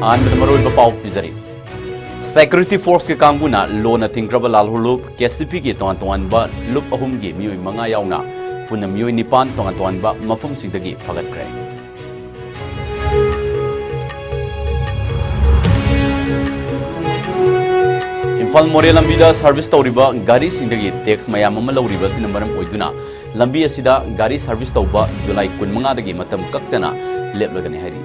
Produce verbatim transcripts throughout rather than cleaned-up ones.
ꯑꯍꯥꯟꯕꯗ ꯃꯔꯨꯑꯣꯏꯕ ꯄꯥꯎ ꯄꯤꯖꯔꯤ꯫ ꯁꯦꯀ꯭ꯌꯨꯔꯤꯇꯤ ꯐꯣꯔꯁꯀꯤ ꯀꯥꯡꯕꯨꯅ ꯂꯣꯟꯅ ꯊꯤꯡꯈ꯭ꯔꯕ ꯂꯥꯜꯍꯧꯂꯨꯞ ꯀꯦ ꯑꯦꯁ ꯇꯤ ꯄꯤꯒꯤ ꯇꯣꯉꯥꯟ ꯇꯣꯉꯥꯟꯕ ꯂꯨꯞ ꯑꯍꯨꯝꯒꯤ ꯃꯤꯑꯣꯏ ꯃꯉꯥ ꯌꯥꯎꯅ ꯄꯨꯟꯅ ꯃꯤꯑꯣꯏ ꯅꯤꯄꯥꯟ ꯇꯣꯉꯥꯟ ꯇꯣꯉꯥꯟꯕ ꯃꯐꯝꯁꯤꯡꯗꯒꯤ ꯐꯥꯒꯠꯈ꯭ꯔꯦ꯫ ꯏꯝꯐꯥꯜ ꯃꯣꯔꯦ ꯂꯝꯕꯤꯗ ꯁꯥꯔꯚꯤꯁ ꯇꯧꯔꯤꯕ ꯒꯥꯔꯤꯁꯤꯡꯗꯒꯤ ꯇꯦꯛꯁ ꯃꯌꯥꯝ ꯑꯃ ꯂꯧꯔꯤꯕ ꯑꯁꯤꯅ ꯃꯔꯝ ꯑꯣꯏꯗꯨꯅ ꯂꯝꯕꯤ ꯑꯁꯤꯗ ꯒꯥꯔꯤ ꯁꯥꯔꯚꯤꯁ ꯇꯧꯕ ꯖꯨꯂꯥꯏ ꯀꯨꯟꯃꯉꯥꯗꯒꯤ ꯃꯇꯝ ꯀꯛꯇꯅ ꯂꯦꯞꯂꯒꯅꯤ ꯍꯥꯏꯔꯤ꯫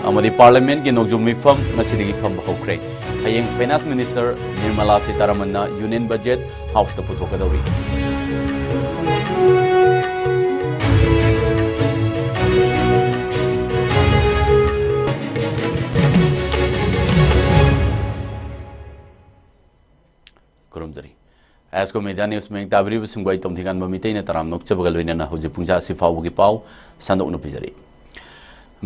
ꯑꯃꯗꯤ ꯄꯥꯔꯂꯤꯌꯥꯃꯦꯟꯠꯀꯤ ꯅꯣꯡꯖꯨ ꯃꯤꯐꯝ ꯉꯁꯤꯗꯒꯤ ꯐꯝꯕ ꯍꯧꯈ꯭ꯔꯦ꯫ ꯍꯌꯦꯡ ꯐꯥꯏꯅꯥꯟꯁ ꯃꯤꯅꯤꯁꯇꯔ ꯅꯤꯔꯃꯂꯥ ꯁꯤꯇꯥꯔꯥꯃꯟꯅ ꯌꯨꯅꯤꯌꯟ ꯕꯖꯦꯠ ꯍꯥꯎꯁꯇ ꯄꯨꯊꯣꯛꯀꯗꯧꯔꯤ꯫ ꯈꯨꯔꯨꯝꯖꯔꯤ꯫ ꯑꯦꯁꯀꯣ ꯃꯦꯗꯤꯌꯥ ꯅ꯭ꯌꯨꯁ ꯃꯌꯦꯛ ꯇꯥꯕꯤꯔꯤꯕꯁꯤꯡꯕꯨ ꯑꯩ ꯇꯣꯝꯊꯤꯀꯥꯟꯕ ꯃꯤꯇꯩꯅ ꯇꯔꯥꯝꯅ ꯑꯣꯛꯆꯕꯒ ꯂꯣꯏꯅꯅ ꯍꯧꯖꯤꯛ ꯄꯨꯡꯖꯥ ꯑꯁꯤ ꯐꯥꯎꯕꯒꯤ ꯄꯥꯎ ꯁꯟꯗꯣꯛꯅ ꯄꯤꯖꯔꯤ꯫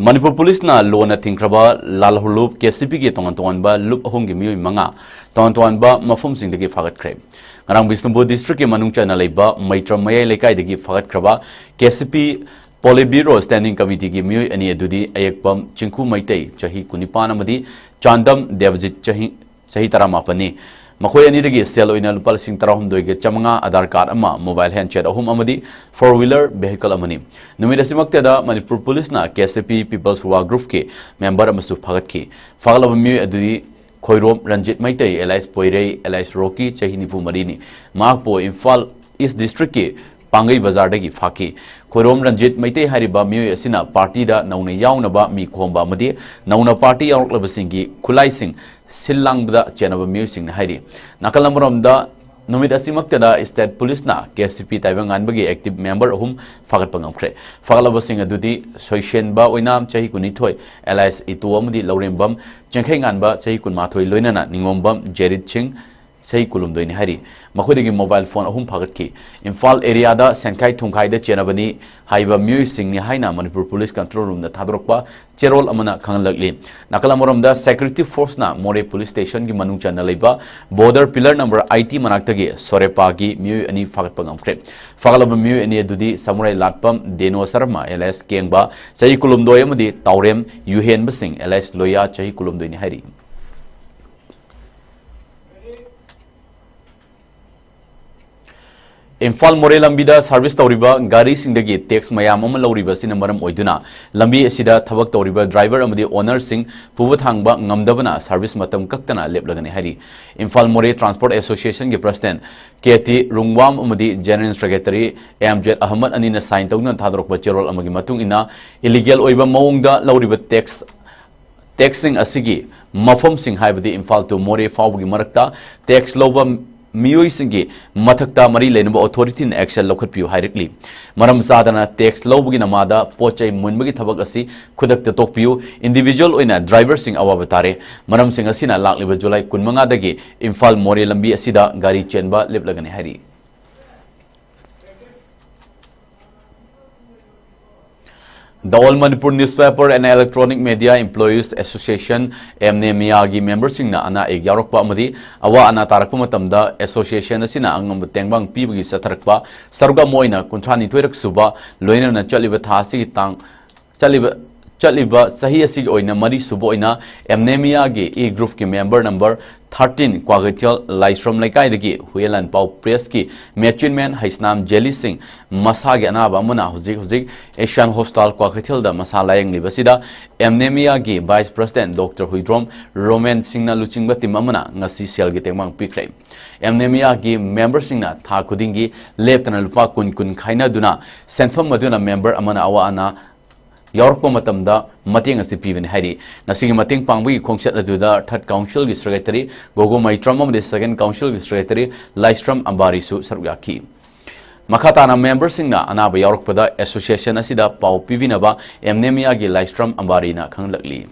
ꯃꯅꯤꯄꯨꯔ ꯄꯨꯂꯤꯁꯅ ꯂꯣꯟꯅ ꯊꯤꯡꯈ꯭ꯔꯕ ꯂꯥꯜꯍꯧꯂꯨꯞ ꯀꯦ ꯑꯦꯁ ꯇꯤ ꯄꯤꯒꯤ ꯇꯣꯉꯥꯟ ꯇꯣꯉꯥꯟꯕ ꯂꯨꯞ ꯑꯍꯨꯝꯒꯤ ꯃꯤꯑꯣꯏ ꯃꯉꯥ ꯇꯣꯉꯥꯟ ꯇꯣꯉꯥꯟꯕ ꯃꯐꯝꯁꯤꯡꯗꯒꯤ ꯐꯥꯒꯠꯈ꯭ꯔꯦ꯫ ꯉꯔꯥꯡ ꯕꯤꯁꯅꯨꯄꯨꯔ ꯗꯤꯁꯇ꯭ꯔꯤꯛꯀꯤ ꯃꯅꯨꯡ ꯆꯟꯅ ꯂꯩꯕ ꯃꯩꯇ꯭ꯔꯝ ꯃꯌꯥꯏ ꯂꯩꯀꯥꯏꯗꯒꯤ ꯐꯥꯒꯠꯈ꯭ꯔꯕ ꯀꯦ ꯑꯦꯁ ꯇꯤ ꯄꯤ ꯄꯣꯂꯤꯠ ꯕ꯭ꯌꯨꯔꯣ ꯁ꯭ꯇꯦꯟꯗꯤꯡ ꯀꯃꯤꯇꯤꯒꯤ ꯃꯤꯑꯣꯏ ꯑꯅꯤ ꯑꯗꯨꯗꯤ ꯑꯌꯦꯛꯄꯝ ꯆꯤꯡꯈꯨ ꯃꯩꯇꯩ, ꯆꯍꯤ ꯀꯨꯟꯅꯤꯄꯥꯟ, ꯑꯃꯗꯤ ꯆꯥꯟꯗꯝ ꯗꯦꯕꯖꯤꯠ, ꯆꯍꯤ ꯆꯍꯤ ꯇꯔꯥꯃꯥꯄꯟꯅꯤ꯫ ꯃꯈꯣꯏ ꯑꯅꯤꯗꯒꯤ ꯁꯦꯜ ꯑꯣꯏꯅ ꯂꯨꯄꯥ ꯂꯤꯁꯤꯡ ꯇꯔꯥꯍꯨꯝꯗꯣꯏꯒ ꯆꯥꯃꯉꯥ, ꯑꯙꯥꯔ ꯀꯥꯔꯗ ꯑꯃ, ꯃꯣꯕꯥꯏꯜ ꯍꯦꯟꯗꯁꯦꯠ ꯑꯍꯨꯝ ꯑꯃꯗꯤ ꯐꯣꯔ ꯋꯤꯂꯔ ꯚꯦꯍꯤꯀꯜ ꯑꯃꯅꯤ꯫ ꯅꯨꯃꯤꯠ ꯑꯁꯤꯃꯛꯇꯗ ꯃꯅꯤꯄꯨꯔ ꯄꯨꯂꯤꯁꯅ K S T P people's war ꯒ꯭ꯔꯨꯞꯀꯤ ꯃꯦꯝꯕꯔ ꯑꯃꯁꯨ ꯐꯥꯒꯠꯈꯤ꯫ ꯐꯥꯒꯠꯂꯕ ꯃꯤꯑꯣꯏ ꯑꯗꯨꯗꯤ ꯈꯣꯏꯔꯣꯝ ꯔꯟꯖꯤꯠ ꯃꯩꯇꯩ, ꯑꯦꯂꯥꯏꯁ ꯄꯣꯏꯔꯩ, ꯑꯦꯂꯥꯏꯁ ꯔꯣꯀꯤ, ꯆꯍꯤ ꯅꯤꯐꯨ ꯃꯔꯤꯅꯤ꯫ ꯃꯍꯥꯛꯄꯨ ꯏꯝꯐꯥꯜ ꯏꯁ ꯗꯤꯁꯇ꯭ꯔꯤꯛꯀꯤ ꯄꯥꯡꯒꯩ ꯕꯖꯥꯔꯗꯒꯤ ꯐꯥꯈꯤ꯫ ꯈꯣꯏꯔꯣꯝ ꯔꯟꯖꯤꯠ ꯃꯩꯇꯩ ꯍꯥꯏꯔꯤꯕ ꯃꯤꯑꯣꯏ ꯑꯁꯤꯅ ꯄꯥꯔꯇꯤꯗ ꯅꯧꯅ ꯌꯥꯎꯅꯕ ꯃꯤ ꯈꯣꯝꯕ ꯑꯃꯗꯤ ꯅꯧꯅ ꯄꯥꯔꯇꯤ ꯌꯥꯎꯔꯛꯂꯕꯁꯤꯡꯒꯤ ꯈꯨꯠꯂꯥꯏꯁꯤꯡ ꯁꯤꯜ ꯂꯥꯡꯕꯗ ꯆꯦꯟꯅꯕ ꯃꯤꯑꯣꯏꯁꯤꯡꯅ ꯍꯥꯏꯔꯤ꯫ ꯅꯥꯀꯜ ꯑꯃꯔꯣꯝꯗ, ꯅꯨꯃꯤꯠ ꯑꯁꯤꯃꯛꯇꯗ ꯁ꯭ꯇꯦꯠ ꯄꯨꯂꯤꯁꯅ ꯀꯦ ꯑꯦꯁ ꯇꯤ ꯄꯤ ꯇꯥꯏꯕꯪꯉꯥꯟꯕꯒꯤ ꯑꯦꯛꯇꯤꯚ ꯃꯦꯝꯕꯔ ꯑꯍꯨꯝ ꯐꯥꯒꯠꯄ ꯉꯝꯈ꯭ꯔꯦ꯫ ꯐꯥꯒꯠꯂꯕꯁꯤꯡ ꯑꯗꯨꯗꯤ ꯁꯣꯏꯁꯦꯟꯕ ꯑꯣꯏꯅꯥꯝ, ꯆꯍꯤ ꯀꯨꯟꯅꯤꯊꯣꯏ, ꯑꯦꯂꯥꯏꯁ ꯏꯇꯣ ꯑꯃꯗꯤ ꯂꯧꯔꯦꯝꯕꯝ ꯆꯦꯡꯈꯩꯉꯥꯟꯕ, ꯆꯍꯤ ꯀꯨꯟꯃꯥꯊꯣꯏ, ꯂꯣꯏꯅꯅ ꯅꯤꯉꯣꯝꯕꯝ ꯖꯦꯔꯤꯠ ꯁꯤꯡ, ꯆꯍꯤ ꯀꯨꯟꯍꯨꯝꯗꯣꯏꯅꯤ ꯍꯥꯏꯔꯤ꯫ ꯃꯈꯣꯏꯗꯒꯤ mobile phone ꯑꯍꯨꯝ ꯐꯥꯒꯠꯈꯤ꯫ ꯏꯝꯐꯥꯜ area ꯗ ꯁꯦꯟꯈꯥꯏ ꯊꯨꯝꯈꯥꯏꯗ ꯆꯦꯟꯅꯕꯅꯤ ꯍꯥꯏꯕ ꯃꯤꯑꯣꯏꯁꯤꯡꯅꯤ ꯍꯥꯏꯅ ꯃꯅꯤꯄꯨꯔ Police Control Room ꯅ ꯊꯥꯗꯣꯔꯛꯄ ꯆꯦꯔꯣꯜ ꯑꯃꯅ ꯈꯪꯍꯜꯂꯛꯂꯤ꯫ ꯅꯥꯀꯜ ꯑꯃꯔꯣꯝꯗ, Security Force ꯅ ꯃꯣꯔꯦ Police Station ꯒꯤ ꯃꯅꯨꯡ ꯆꯟꯅ ꯂꯩꯕ border pillar number eighty ꯃꯅꯥꯛꯇꯒꯤ ꯁꯣꯔꯦꯄꯥꯒꯤ ꯃꯤꯑꯣꯏ ꯑꯅꯤ ꯐꯥꯒꯠꯄ ꯉꯝꯈ꯭ꯔꯦ꯫ ꯐꯥꯒꯠꯂꯕ ꯃꯤꯑꯣꯏ ꯑꯅꯤ ꯑꯗꯨꯗꯤ ꯁꯃꯨꯔꯥꯏ ꯂꯥꯠꯄꯝ ꯗꯦꯅꯣ ꯁꯔꯃ alias ꯀꯦꯡꯕ, ꯆꯍꯤ ꯀꯨꯟꯍꯨꯝꯗꯣꯏ, ꯑꯃꯗꯤ ꯇꯥꯎꯔꯦꯝ ꯌꯨꯍꯦꯟꯕ ꯁꯤꯡ alias ꯂꯣꯌꯥ, ꯆꯍꯤ ꯀꯨꯟꯍꯨꯝꯗꯣꯏꯅꯤ ꯍꯥꯏꯔꯤ꯫ ꯏꯝꯐꯥꯜ ꯃꯣꯔꯦ ꯂꯝꯕꯤꯗ service ꯇꯧꯔꯤꯕ ꯒꯥꯔꯤꯁꯤꯡꯗꯒꯤ tax ꯃꯌꯥꯝ ꯑꯃ ꯂꯧꯔꯤꯕ ꯑꯁꯤꯅ ꯃꯔꯝ ꯑꯣꯏꯗꯨꯅ, ꯂꯝꯕꯤ ꯑꯁꯤꯗ ꯊꯕꯛ ꯇꯧꯔꯤꯕ driver ꯑꯃꯗꯤ owner ꯁꯤꯡ ꯄꯨꯕ ꯊꯥꯡꯕ ꯉꯝꯗꯕꯅ service ꯃꯇꯝ ꯀꯛꯇꯅ ꯂꯦꯞꯂꯒꯅꯤ ꯍꯥꯏꯔꯤ꯫ ꯏꯝꯐꯥꯜ ꯃꯣꯔꯦ Transport Association ꯒꯤ President ꯀꯦ ꯇꯤ ꯔꯨꯡꯋꯥꯝ ꯑꯃꯗꯤ General Secretary M Z Ahmad ꯑꯅꯤꯅ sign ꯇꯧꯗꯨꯅ ꯊꯥꯗꯣꯔꯛꯄ ꯆꯦꯔꯣꯜ ꯑꯃꯒꯤ ꯃꯇꯨꯡ ꯏꯟꯅ, illegal ꯑꯣꯏꯕ ꯃꯑꯣꯡꯗ ꯂꯧꯔꯤꯕ tax tax ꯁꯤꯡ ꯑꯁꯤꯒꯤ ꯃꯐꯝꯁꯤꯡ, ꯍꯥꯏꯕꯗꯤ ꯏꯝꯐꯥꯜ to ꯃꯣꯔꯦ ꯐꯥꯎꯕꯒꯤ ꯃꯔꯛꯇ tax ꯂꯧꯕ ꯃꯤꯑꯣꯏꯁꯤꯡꯒꯤ ꯃꯊꯛꯇ ꯃꯔꯤ ꯂꯩꯅꯕ authority ꯅ action ꯂꯧꯈꯠꯄꯤꯌꯨ ꯍꯥꯏꯔꯛꯂꯤ꯫ ꯃꯔꯝ ꯆꯥꯗꯅ tax ꯂꯧꯕꯒꯤ ꯅꯃꯥꯗ ꯄꯣꯠ ꯆꯩ ꯃꯨꯟꯕꯒꯤ ꯊꯕꯛ ꯑꯁꯤ ꯈꯨꯗꯛꯇ ꯇꯣꯛꯄꯤꯌꯨ꯫ Individual ꯑꯣꯏꯅ driver ꯁꯤꯡ ꯑꯋꯥꯕ ꯇꯥꯔꯦ꯫ ꯃꯔꯝꯁꯤꯡ ꯑꯁꯤꯅ ꯂꯥꯛꯂꯤꯕ ꯖꯨꯂꯥꯏ ꯀꯨꯟꯃꯉꯥꯗꯒꯤ ꯏꯝꯐꯥꯜ ꯃꯣꯔꯦ ꯂꯝꯕꯤ ꯑꯁꯤꯗ ꯒꯥꯔꯤ ꯆꯦꯟꯕ ꯂꯦꯞꯂꯒꯅꯤ ꯍꯥꯏꯔꯤ꯫ The All Manipur Newspaper and Electronic Media Employees Association, ꯑꯦꯝꯅꯦꯃꯤꯌꯥꯒꯤ member ꯁꯤꯡꯅ ꯑꯅꯥ ꯑꯌꯦꯛ ꯌꯥꯎꯔꯛꯄ ꯑꯃꯗꯤ ꯑꯋꯥ ꯑꯅꯥ ꯇꯥꯔꯛꯄ ꯃꯇꯝꯗ association ꯑꯁꯤꯅ ꯑꯉꯝꯕ ꯇꯦꯡꯕꯥꯡ ꯄꯤꯕꯒꯤ ꯆꯠꯊꯔꯛꯄ ꯁꯔꯨꯛ ꯑꯃ ꯑꯣꯏꯅ ꯀꯨꯟꯊ꯭ꯔꯥ ꯅꯤꯊꯣꯏꯔꯛ ꯁꯨꯕ, ꯂꯣꯏꯅꯅ ꯆꯠꯂꯤꯕ ꯊꯥ ꯑꯁꯤꯒꯤ ꯇꯥꯡ, ꯆꯠꯂꯤꯕ, ꯆꯠꯂꯤꯕ ꯆꯍꯤ ꯑꯁꯤꯒꯤ ꯑꯣꯏꯅ ꯃꯔꯤ ꯁꯨꯕ ꯑꯣꯏꯅ ꯑꯦꯝꯅꯦꯃꯤꯌꯥꯒꯤ E group ꯀꯤ member number thirteen ꯀ꯭ꯋꯥꯀꯩꯊꯦꯜ ꯂꯥꯏꯁ꯭ꯔꯝ ꯂꯩꯀꯥꯏꯗꯒꯤ ꯍꯨꯌꯦꯟ ꯂꯥꯟꯄꯥꯎ press ꯀꯤ ꯃꯦꯆꯤꯟꯃꯦꯟ ꯍꯩꯁꯅꯥꯝ ꯖꯦꯂꯤ ꯁꯤꯡ ꯃꯁꯥꯒꯤ ꯑꯅꯥꯕ ꯑꯃꯅ ꯍꯧꯖꯤꯛ ꯍꯧꯖꯤꯛ Asian Hospital ꯀ꯭ꯋꯥꯀꯩꯊꯦꯜꯗ ꯃꯁꯥ ꯂꯥꯌꯦꯡꯂꯤꯕ ꯑꯁꯤꯗ ꯑꯦꯝꯅꯦꯃꯤꯌꯥꯒꯤ vice president Doctor Huidrom Roman ꯁꯤꯡꯅ ꯂꯨꯆꯤꯡꯕ team ꯑꯃꯅ ꯉꯁꯤ ꯁꯦꯜꯒꯤ ꯇꯦꯡꯕꯥꯡ ꯄꯤꯈ꯭ꯔꯦ꯫ ꯑꯦꯝꯅꯦꯃꯤꯌꯥꯒꯤ member ꯁꯤꯡꯅ ꯊꯥ ꯈꯨꯗꯤꯡꯒꯤ ꯂꯦꯞꯇꯅ ꯂꯨꯄꯥ ꯀꯨꯟ ꯀꯨꯟ ꯈꯥꯏꯅꯗꯨꯅ ꯁꯦꯟꯐꯝ ꯑꯗꯨꯅ member ꯑꯃꯅ ꯑꯋꯥ ꯑꯅꯥ ꯌꯥꯎꯔꯛꯄ ꯃꯇꯝꯗ ꯃꯇꯦꯡ ꯑꯁꯤ ꯄꯤꯕꯅꯤ ꯍꯥꯏꯔꯤ꯫ ꯉꯁꯤꯒꯤ ꯃꯇꯦꯡ ꯄꯥꯡꯕꯒꯤ ꯈꯣꯡꯆꯠ ꯑꯗꯨꯗ Third Council ꯒꯤ Secretary ꯒꯣꯒꯣ ꯃꯩꯇ꯭ꯔꯝ ꯑꯃꯗꯤ Second Council ꯒꯤ Secretary ꯂꯥꯏꯁ꯭ꯔꯝ ꯑꯝꯕꯥꯔꯤꯁꯨ ꯁꯔꯨꯛ ꯌꯥꯈꯤ꯫ ꯃꯈꯥ ꯇꯥꯅ member ꯁꯤꯡꯅ ꯑꯅꯥꯕ ꯌꯥꯎꯔꯛꯄꯗ association ꯑꯁꯤꯗ ꯄꯥꯎ ꯄꯤꯕꯤꯅꯕ ꯑꯦꯝꯅꯦꯃꯤꯌꯥꯒꯤ ꯂꯥꯏꯁ꯭ꯔꯝ ꯑꯝꯕꯥꯔꯤꯅ ꯈꯪꯍꯜꯂꯛꯂꯤ꯫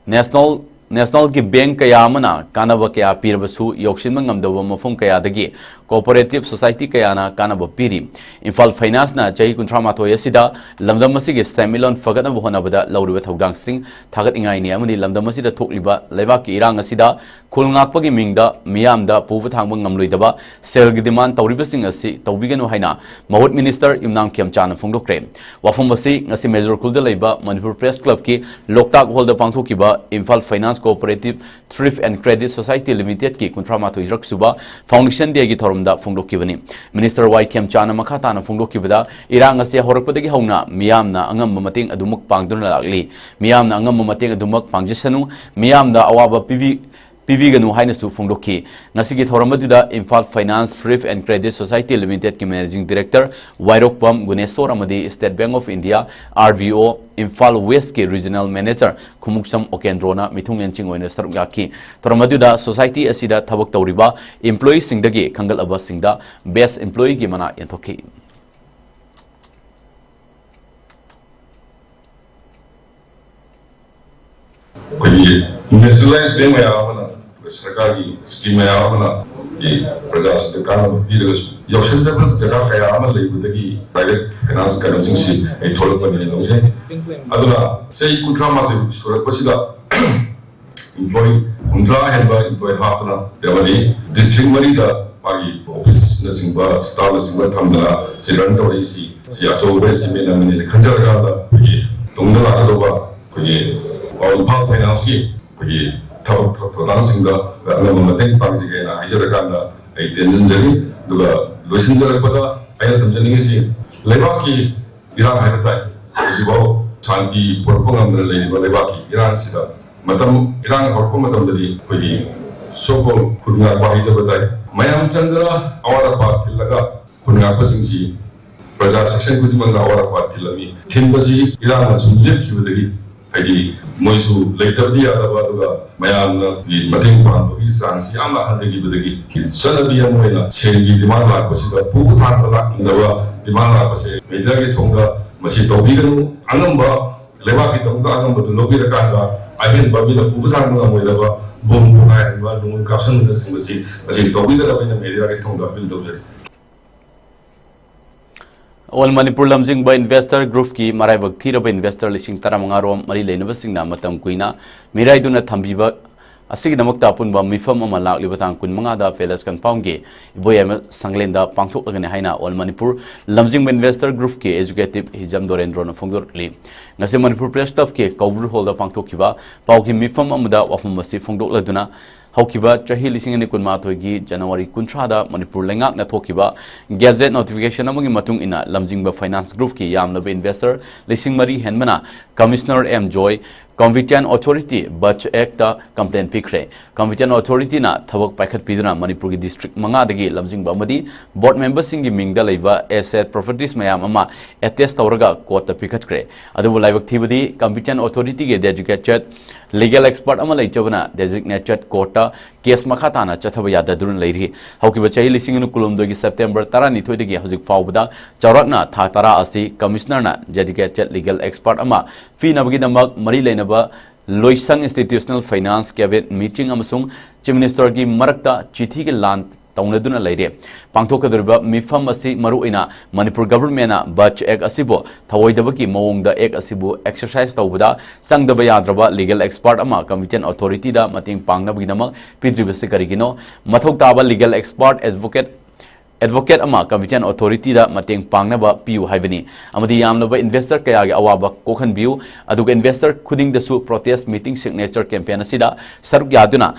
ꯅꯦꯁꯅꯦꯜ ꯅꯦꯁꯅꯦꯜꯒꯤ ꯕꯦꯡꯛ ꯀꯌꯥ ꯑꯃꯅ ꯀꯥꯟꯅꯕ ꯀꯌꯥ ꯄꯤꯔꯕꯁꯨ ꯌꯧꯁꯤꯟꯕ ꯉꯝꯗꯕ ꯃꯐꯝ ꯀꯌꯥꯗꯒꯤ ꯀꯣꯑꯣꯄꯔꯦꯇꯤꯚ ꯁꯣꯁꯥꯏꯇꯤ ꯀꯌꯥꯅ ꯀꯥꯟꯅꯕ ꯄꯤꯔꯤ꯫ ꯏꯝꯐꯥꯜ ꯐꯥꯏꯅꯥꯟꯁꯅ ꯆꯍꯤ ꯀꯨꯟꯊ꯭ꯔꯥ ꯃꯥꯊꯣꯏ ꯑꯁꯤꯗ ꯂꯝꯗꯝ ꯑꯁꯤꯒꯤ ꯁꯦꯟꯃꯤꯠꯂꯣꯟ ꯐꯒꯠꯅꯕ ꯍꯣꯠꯅꯕꯗ ꯂꯧꯔꯤꯕ ꯊꯧꯗꯥꯡꯁꯤꯡ ꯊꯥꯒꯠꯅꯤꯡꯉꯥꯏꯅꯤ ꯑꯃꯗꯤ ꯂꯝꯗꯝ ꯑꯁꯤꯗ ꯊꯣꯛꯂꯤꯕ ꯂꯩꯕꯥꯛꯀꯤ ꯏꯔꯥꯡ ꯑꯁꯤꯗ ꯈꯨꯜ ꯉꯥꯛꯄꯒꯤ ꯃꯤꯡꯗ ꯃꯤꯌꯥꯝꯗ ꯄꯨꯕ ꯊꯥꯡꯕ ꯉꯝꯂꯣꯏꯗꯕ ꯁꯦꯜꯒꯤ ꯗꯤꯃꯥꯟ ꯇꯧꯔꯤꯕꯁꯤꯡ ꯑꯁꯤ ꯇꯧꯕꯤꯒꯅꯨ ꯍꯥꯏꯅ ꯃꯍꯨꯠ ꯃꯤꯅꯤꯁꯇꯔ ꯌꯨꯝꯅꯥꯝ ꯈꯦꯝꯆꯥꯅ ꯐꯣꯡꯗꯣꯛꯈ꯭ꯔꯦ꯫ ꯋꯥꯐꯝ ꯑꯁꯤ ꯉꯁꯤ ꯃꯦꯖꯣꯔ ꯈꯨꯜꯗ ꯂꯩꯕ ꯃꯅꯤꯄꯨꯔ ꯄ꯭ꯔꯦꯁ ꯀ꯭ꯂꯕꯀꯤ ꯂꯣꯛꯇꯥꯛ ꯍꯣꯜꯗ ꯄꯥꯡꯊꯣꯛꯈꯤꯕ Imphal finance cooperative thrift and credit society ꯂꯤꯃꯤꯇꯦꯗꯀꯤ ꯀꯨꯟꯊ꯭ꯔꯥ ꯃꯥꯊꯣꯏ ꯁꯨꯕ ꯐꯥꯎꯟꯗꯦꯁꯟ ꯗꯦꯒꯤ ꯊꯧꯔꯝꯗ ꯐꯣꯡꯗꯣꯛꯈꯤꯕꯅꯤ꯫ ꯃꯤꯅꯤꯁꯇꯔ ꯋꯥꯏ ꯈꯦꯝꯆꯥꯅ ꯃꯈꯥ ꯇꯥꯅ ꯐꯣꯡꯗꯣꯛꯈꯤꯕꯗ, ꯏꯔꯥꯡ ꯑꯁꯤ ꯍꯧꯔꯛꯄꯗꯒꯤ ꯍꯧꯅ ꯃꯤꯌꯥꯝꯅ ꯑꯉꯝꯕ ꯃꯇꯦꯡ ꯑꯗꯨꯃꯛ ꯄꯥꯡꯗꯨꯅ ꯂꯥꯛꯂꯤ꯫ ꯃꯤꯌꯥꯝꯅ ꯑꯉꯝꯕ ꯃꯇꯦꯡ ꯑꯗꯨꯃꯛ ꯄꯥꯡꯖꯁꯅꯨ, ꯃꯤꯌꯥꯝꯗ ꯑꯋꯥꯕ ꯄꯤꯕꯤ-, ꯄꯤꯕꯤꯒꯅꯨ ꯍꯥꯏꯅꯁꯨ ꯐꯣꯡꯗꯣꯛꯈꯤ꯫ ꯉꯁꯤꯒꯤ ꯊꯧꯔꯝ ꯑꯗꯨꯗ Imphal finance thrift and credit society ꯂꯤꯃꯤꯇꯦꯗꯀꯤ ꯃꯦꯅꯦꯖꯤꯡ ꯗꯤꯔꯦꯛꯇꯔ ꯋꯥꯏꯔꯣꯛꯄꯝ ꯒꯨꯅꯦꯁꯣꯔ ꯑꯃꯗꯤ state bank of India, R B O, Imphal ꯋꯦꯁ꯭ꯠꯀꯤ ꯔꯤꯖꯅꯦꯜ ꯃꯦꯅꯦꯖꯔ ꯈꯨꯃꯨꯛꯁꯝ ꯑꯣꯀꯦꯟꯗ꯭ꯔꯣꯅ ꯃꯤꯊꯨꯡꯂꯦꯟꯁꯤꯡ ꯑꯣꯏꯅ ꯁꯔꯨꯛ ꯌꯥꯈꯤ꯫ ꯊꯧꯔꯝ ꯑꯗꯨꯗ ꯁꯣꯁꯥꯏꯇꯤ ꯑꯁꯤꯗ ꯊꯕꯛ ꯇꯧꯔꯤꯕ ꯏꯝꯄ꯭ꯂꯣꯌꯤꯁꯤꯡꯗꯒꯤ ꯈꯟꯒꯠꯂꯕꯁꯤꯡꯗ ꯕꯦꯁ꯭ꯠ ꯏꯝꯄ꯭ꯂꯣꯌꯤꯒꯤ ꯃꯅꯥ ꯌꯦꯟꯊꯣꯛꯈꯤ꯫ ꯑꯩꯈꯣꯏꯒꯤ ꯅꯦꯁꯅꯦꯂꯥꯏꯖ ꯕꯦꯡꯛ ꯃꯌꯥꯝ ꯑꯃꯅ, ꯑꯩꯈꯣꯏ ꯁꯔꯀꯥꯔꯒꯤ ꯁ꯭ꯀꯤꯝ ꯃꯌꯥꯝ ꯑꯃꯅ, ꯑꯩꯈꯣꯏꯒꯤ ꯄ꯭ꯔꯖꯥꯁꯤꯡꯗ ꯀꯥꯟꯅꯕ ꯄꯤꯔꯒꯁꯨ, ꯌꯥꯎꯁꯟꯗꯕ ꯖꯒꯥ ꯀꯌꯥ ꯑꯃ ꯂꯩꯕꯗꯒꯤ ꯄ꯭ꯔꯥꯏꯚꯦꯠ ꯐꯥꯏꯅꯥꯟꯁ ꯀꯩꯅꯣꯁꯤꯡꯁꯤ ꯑꯩ ꯊꯣꯛꯂꯛꯄꯅꯦꯅ ꯂꯧꯖꯩ꯫ ꯑꯗꯨꯅ ꯆꯍꯤ ꯀꯨꯟꯊ꯭ꯔꯥ ꯃꯥꯊꯣꯏ ꯁꯨꯔꯛꯄꯁꯤꯗ ꯏꯝꯄ꯭ꯂꯣꯌꯤ ꯍꯨꯝꯗ꯭ꯔꯥ ꯍꯦꯟꯕ ꯏꯝꯄ꯭ꯂꯣꯌꯤ ꯍꯥꯞꯇꯨꯅ, ꯑꯃꯗꯤ ꯗꯤꯁꯇ꯭ꯔꯤꯛ ꯃꯔꯤꯗ ꯃꯥꯒꯤ ꯑꯣꯐꯤꯁꯅꯆꯤꯡꯕ, ꯁ꯭ꯇꯥꯐꯅꯆꯤꯡꯕ ꯊꯝꯗꯅ ꯁꯤ ꯔꯟ ꯇꯧꯔꯛꯏꯁꯤ, ꯁꯤ ꯑꯆꯧꯕ ꯑꯦꯆꯤꯚꯃꯦꯟ ꯑꯃꯅꯤꯅ ꯈꯟꯖꯔꯀꯥꯟꯗ, ꯑꯩꯈꯣꯏꯒꯤ ꯇꯨꯡꯗ ꯂꯥꯛꯀꯗꯧꯕ ꯑꯩꯈꯣꯏꯒꯤ ꯏꯝꯐꯥꯜ ꯐꯥꯏꯅꯥꯟꯁꯀꯤ ꯑꯩꯈꯣꯏꯒꯤ ꯊꯕꯛ ꯊꯧꯗꯥꯡꯁꯤꯡꯗ ꯑꯉꯝꯕ ꯃꯇꯦꯡ ꯄꯥꯡꯖꯒꯦꯅ ꯍꯥꯏꯖꯔꯀꯥꯟꯗ ꯑꯩ ꯇꯦꯟꯖꯟꯖꯔꯤ꯫ ꯑꯗꯨꯒ ꯂꯣꯏꯁꯤꯟꯖꯔꯛꯄꯗ ꯑꯩꯅ ꯊꯝꯖꯅꯤꯡꯉꯤꯁꯤ, ꯂꯩꯕꯥꯛꯀꯤ ꯏꯔꯥꯡ ꯍꯥꯏꯕ ꯇꯥꯏ꯫ ꯍꯧꯖꯤꯛꯐꯥꯎ ꯁꯥꯟꯇꯤ ꯄꯨꯔꯛꯄ ꯉꯝꯗꯅ ꯂꯩꯔꯤꯕ ꯂꯩꯕꯥꯛꯀꯤ ꯏꯔꯥꯡꯁꯤꯗ, ꯃꯇꯝ, ꯏꯔꯥꯡ ꯍꯧꯔꯛꯄ ꯃꯇꯝꯗꯗꯤ ꯑꯩꯈꯣꯏꯒꯤ so called ꯈꯨꯟ ꯉꯥꯛꯄ ꯍꯥꯏꯖꯕ ꯇꯥꯏ, ꯃꯌꯥꯝ ꯆꯪꯗꯅ ꯑꯋꯥꯠ ꯑꯄꯥ ꯊꯤꯜꯂꯒ ꯈꯨꯟ ꯉꯥꯛꯄꯁꯤꯡꯁꯤ, ꯄ꯭ꯔꯖꯥ section ꯈꯨꯗꯤꯡꯃꯛꯅ ꯑꯋꯥꯠ ꯑꯄꯥ ꯊꯤꯜꯂꯝꯃꯤ꯫ ꯊꯤꯟꯕꯁꯤ ꯏꯔꯥꯡꯅ ꯁꯨꯝ ꯂꯦꯞꯈꯤꯕꯗꯒꯤ, ꯍꯥꯏꯗꯤ ꯃꯣꯏꯁꯨ ꯂꯩꯇꯕꯗꯤ ꯌꯥꯗꯕ, ꯑꯗꯨꯒ ꯃꯌꯥꯝꯅ ꯃꯇꯦꯡ ꯄꯥꯡꯕꯒꯤ ꯆꯥꯡꯁꯤ ꯌꯥꯝꯅ ꯍꯟꯊꯈꯤꯕꯗꯒꯤ ꯆꯠꯅꯕꯤ ꯑꯃ ꯑꯣꯏꯅ ꯁꯦꯜꯒꯤ demand ꯂꯥꯛꯄꯁꯤꯗ ꯄꯨꯕ ꯊꯥꯡꯕ ꯂꯥꯛꯅꯤꯡꯗꯕ demand ꯂꯥꯛꯄꯁꯦ mediaꯒꯤ ꯊꯣꯡꯗ ꯃꯁꯤ ꯇꯧꯕꯤꯒꯅꯨ꯫ ꯑꯉꯝꯕ ꯂꯩꯕꯥꯛꯀꯤꯗꯃꯛꯇ ꯑꯉꯝꯕꯗꯨ ꯂꯧꯕꯤꯔꯀꯥꯟꯗ ꯑꯍꯦꯟꯕ ꯃꯤꯅ ꯄꯨꯕ ꯊꯥꯡꯕ ꯉꯝꯃꯣꯏꯗꯕ ꯕꯣꯝ ꯄꯣꯈꯥꯏꯍꯟꯕ, ꯅꯣꯡꯃꯩ ꯀꯥꯞꯁꯤꯟꯕꯅꯆꯤꯡꯕꯁꯤ ꯃꯁꯤ ꯇꯧꯕꯤꯗꯅꯕ ꯑꯩꯅ ꯃꯦꯗꯤꯌꯥꯒꯤ ꯊꯣꯡꯗ ꯑꯄꯤꯜ ꯇꯧꯖꯔꯤ꯫ ꯑꯣꯜ ꯃꯅꯤꯄꯨꯔ ꯂꯝꯖꯤꯡꯕ ꯏꯟꯚꯦꯁꯇꯔ ꯒ꯭ꯔꯨꯞꯀꯤ ꯃꯔꯥꯏꯕꯛ ꯊꯤꯔꯕ ꯏꯟꯚꯦꯁꯇꯔ ꯂꯤꯁꯤꯡ ꯇꯔꯥꯃꯉꯥ ꯔꯣꯝ ꯃꯔꯤ ꯂꯩꯅꯕꯁꯤꯡꯅ ꯃꯇꯝ ꯀꯨꯏꯅ ꯃꯤꯔꯥꯏꯗꯨꯅ ꯊꯝꯕꯤꯕ ꯑꯁꯤꯒꯤꯗꯃꯛꯇ ꯑꯄꯨꯟꯕ ꯃꯤꯐꯝ ꯑꯃ ꯂꯥꯛꯂꯤꯕ ꯇꯥꯡ ꯀꯨꯟꯃꯉꯥꯗ ꯄꯦꯂꯦꯁ ꯀꯝꯄꯥꯎꯟꯒꯤ ꯏꯕꯣꯌꯥꯏꯃ ꯁꯪꯂꯦꯟꯗ ꯄꯥꯡꯊꯣꯛꯂꯒꯅꯤ ꯍꯥꯏꯅ ꯑꯣꯜ ꯃꯅꯤꯄꯨꯔ ꯂꯝꯖꯤꯡꯕ ꯏꯟꯚꯦꯁꯇꯔ ꯒ꯭ꯔꯨꯞꯀꯤ ꯑꯦꯖꯨꯀꯦꯇꯤꯚ ꯍꯤꯖꯝ ꯗꯣꯔꯦꯟꯗ꯭ꯔꯣꯅ ꯐꯣꯡꯗꯣꯔꯛꯂꯤ꯫ ꯉꯁꯤ ꯃꯅꯤꯄꯨꯔ ꯄ꯭ꯔꯦꯁ ꯀ꯭ꯂꯕꯀꯤ ꯀꯧꯕ꯭ꯔꯨ ꯍꯣꯜꯗ ꯄꯥꯡꯊꯣꯛꯈꯤꯕ ꯄꯥꯎꯒꯤ ꯃꯤꯐꯝ ꯑꯃꯗ ꯋꯥꯐꯝ ꯑꯁꯤ ꯐꯣꯡꯗꯣꯛꯂꯗꯨꯅ ꯍꯧꯈꯤꯕ ꯆꯍꯤ ꯂꯤꯁꯤꯡ ꯑꯅꯤ ꯀꯨꯟꯃꯥꯊꯣꯏꯒꯤ ꯖꯅꯋꯥꯔꯤ ꯀꯨꯟꯊ꯭ꯔꯥꯗ ꯃꯅꯤꯄꯨꯔ ꯂꯩꯉꯥꯛꯅ ꯊꯣꯛꯈꯤꯕ ꯒꯦꯖꯦꯠ ꯅꯣꯇꯤꯐꯤꯀꯦꯁꯟ ꯑꯃꯒꯤ ꯃꯇꯨꯡ ꯏꯟꯅ ꯂꯝꯖꯤꯡꯕ ꯐꯥꯏꯅꯥꯟꯁ ꯒ꯭ꯔꯨꯞꯀꯤ ꯌꯥꯝꯂꯕ ꯏꯟꯚꯦꯁꯇꯔ ꯂꯤꯁꯤꯡ ꯃꯔꯤ ꯍꯦꯟꯕꯅ ꯀꯃꯤꯁꯅꯔ ꯑꯦꯝ ꯖꯣꯏ, ꯀꯝꯄꯤꯇꯦꯟ ꯑꯣꯊꯣꯔꯤꯇꯤ ꯕꯆ ꯑꯦꯛꯇ ꯀꯝꯄ꯭ꯂꯦꯟ ꯄꯤꯈ꯭ꯔꯦ꯫ ꯀꯝꯄꯤꯇꯦꯟ ꯑꯣꯊꯣꯔꯤꯇꯤꯅ ꯊꯕꯛ ꯄꯥꯏꯈꯠꯄꯤꯗꯨꯅ ꯃꯅꯤꯄꯨꯔꯒꯤ ꯗꯤꯁꯇ꯭ꯔꯤꯛ ꯃꯉꯥꯗꯒꯤ ꯂꯝꯖꯤꯡꯕ ꯑꯃꯗꯤ ꯕꯣꯔꯗ ꯃꯦꯝꯕꯔꯁꯤꯡꯒꯤ ꯃꯤꯡꯗ ꯂꯩꯕ ꯑꯦꯁꯦꯠ ꯄ꯭ꯔꯣꯄꯔꯇꯤꯁ ꯃꯌꯥꯝ ꯑꯃ ꯑꯦꯇꯦꯁ ꯇꯧꯔꯒ ꯀꯣꯔꯠꯇ ꯄꯤꯈꯠꯈ꯭ꯔꯦ꯫ ꯑꯗꯨꯕꯨ ꯂꯥꯏꯕꯛ ꯊꯤꯕꯗꯤ ꯀꯝꯄꯤꯇꯦꯟ ꯑꯣꯊꯣꯔꯤꯇꯤꯒꯤ ꯗꯦꯖꯤꯒ꯭ꯅꯦꯇꯦꯗ ꯂꯤꯒꯦꯜ ꯑꯦꯛꯁꯄꯔꯠ ꯑꯃ ꯂꯩꯖꯕꯅ ꯗꯦꯖꯤꯒ꯭ꯅꯦꯇꯦꯗ ꯀꯣꯔꯠꯇ ꯀꯦꯁ ꯃꯈꯥ ꯇꯥꯅ ꯆꯠꯊꯕ ꯌꯥꯗꯗꯨꯅ ꯂꯩꯔꯤ꯫ ꯍꯧꯈꯤꯕ ꯆꯍꯤ ꯂꯤꯁꯤꯡ ꯑꯅꯤ ꯀꯨꯟꯍꯨꯝꯗꯣꯏꯒꯤ ꯁꯦꯞꯇꯦꯝꯕꯔ ꯇꯔꯥꯅꯤꯊꯣꯏꯗꯒꯤ ꯍꯧꯖꯤꯛ ꯐꯥꯎꯕꯗ ꯆꯥꯎꯔꯥꯛꯅ ꯊꯥ ꯇꯔꯥ ꯑꯁꯤ ꯀꯃꯤꯁꯅꯔꯅ ꯗꯦꯖꯤꯒ꯭ꯅꯦꯇꯦꯗ ꯂꯤꯒꯦꯜ ꯑꯦꯛꯁꯄꯔꯠ ꯑꯃ ꯄꯤꯅꯕꯒꯤꯗꯃꯛ ꯃꯔꯤ ꯂꯩꯅꯕ ꯂꯣꯏꯁꯪ, ꯏꯟꯁꯇꯤꯇ꯭ꯌꯨꯁꯅꯦꯜ ꯐꯥꯏꯅꯥꯟꯁ, ꯀꯦꯕꯤꯅꯦꯠ ꯃꯤꯇꯤꯡ ꯑꯃꯁꯨꯡ ꯆꯤꯐ ꯃꯤꯅꯤꯁꯇꯔꯒꯤ ꯃꯔꯛꯇ ꯆꯤꯊꯤꯒꯤ ꯂꯥꯟ ꯇꯧꯅꯗꯨꯅ ꯂꯩꯔꯦ꯫ ꯄꯥꯡꯊꯣꯛꯀꯗꯧꯔꯤꯕ ꯃꯤꯐꯝ ꯑꯁꯤ ꯃꯔꯨꯑꯣꯏꯅ ꯃꯅꯤꯄꯨꯔ ꯒꯚꯔꯟꯃꯦꯟꯅ ꯕꯆ ꯑꯦꯛ ꯑꯁꯤꯕꯨ ꯊꯧꯑꯣꯏꯗꯕꯒꯤ ꯃꯑꯣꯡꯗ ꯑꯦꯛ ꯑꯁꯤꯕꯨ ꯑꯦꯛꯁꯔꯁꯥꯏꯁ ꯇꯧꯕꯗ ꯆꯪꯗꯕ ꯌꯥꯗ꯭ꯔꯕ ꯂꯤꯒꯦꯜ ꯑꯦꯛꯁꯄꯔꯠ ꯑꯃ ꯀꯝꯄꯤꯇꯦꯟ ꯑꯣꯊꯣꯔꯤꯇꯤꯗ ꯃꯇꯦꯡ ꯄꯥꯡꯅꯕꯒꯤꯗꯃꯛ ꯄꯤꯗ꯭ꯔꯤꯕꯁꯤ ꯀꯔꯤꯒꯤꯅꯣ? ꯃꯊꯧ ꯇꯥꯕ ꯂꯤꯒꯦꯜ ꯑꯦꯛꯁꯄꯔꯠ, ꯑꯦꯗꯚꯣꯀꯦꯠ, ꯑꯦꯗꯚꯣꯀꯦꯠ ꯑꯃ ꯀꯝꯄꯤꯇꯦꯟ ꯑꯣꯊꯣꯔꯤꯇꯤꯗ ꯃꯇꯦꯡ ꯄꯥꯡꯅꯕ ꯄꯤꯌꯨ ꯍꯥꯏꯕꯅꯤ ꯑꯃꯗꯤ ꯌꯥꯝꯂꯕ ꯏꯟꯚꯦꯁꯇꯔ ꯀꯌꯥꯒꯤ ꯑꯋꯥꯕ ꯀꯣꯛꯍꯟꯕꯤꯌꯨ꯫ ꯑꯗꯨꯒ ꯏꯟꯚꯦꯁꯇꯔ ꯈꯨꯗꯤꯡꯗꯁꯨ ꯄ꯭ꯔꯣꯇꯦꯁ ꯃꯤꯇꯤꯡ ꯁꯤꯒꯅꯦꯆꯔ ꯀꯦꯝꯄꯦꯟ ꯑꯁꯤꯗ ꯁꯔꯨꯛ ꯌꯥꯗꯨꯅ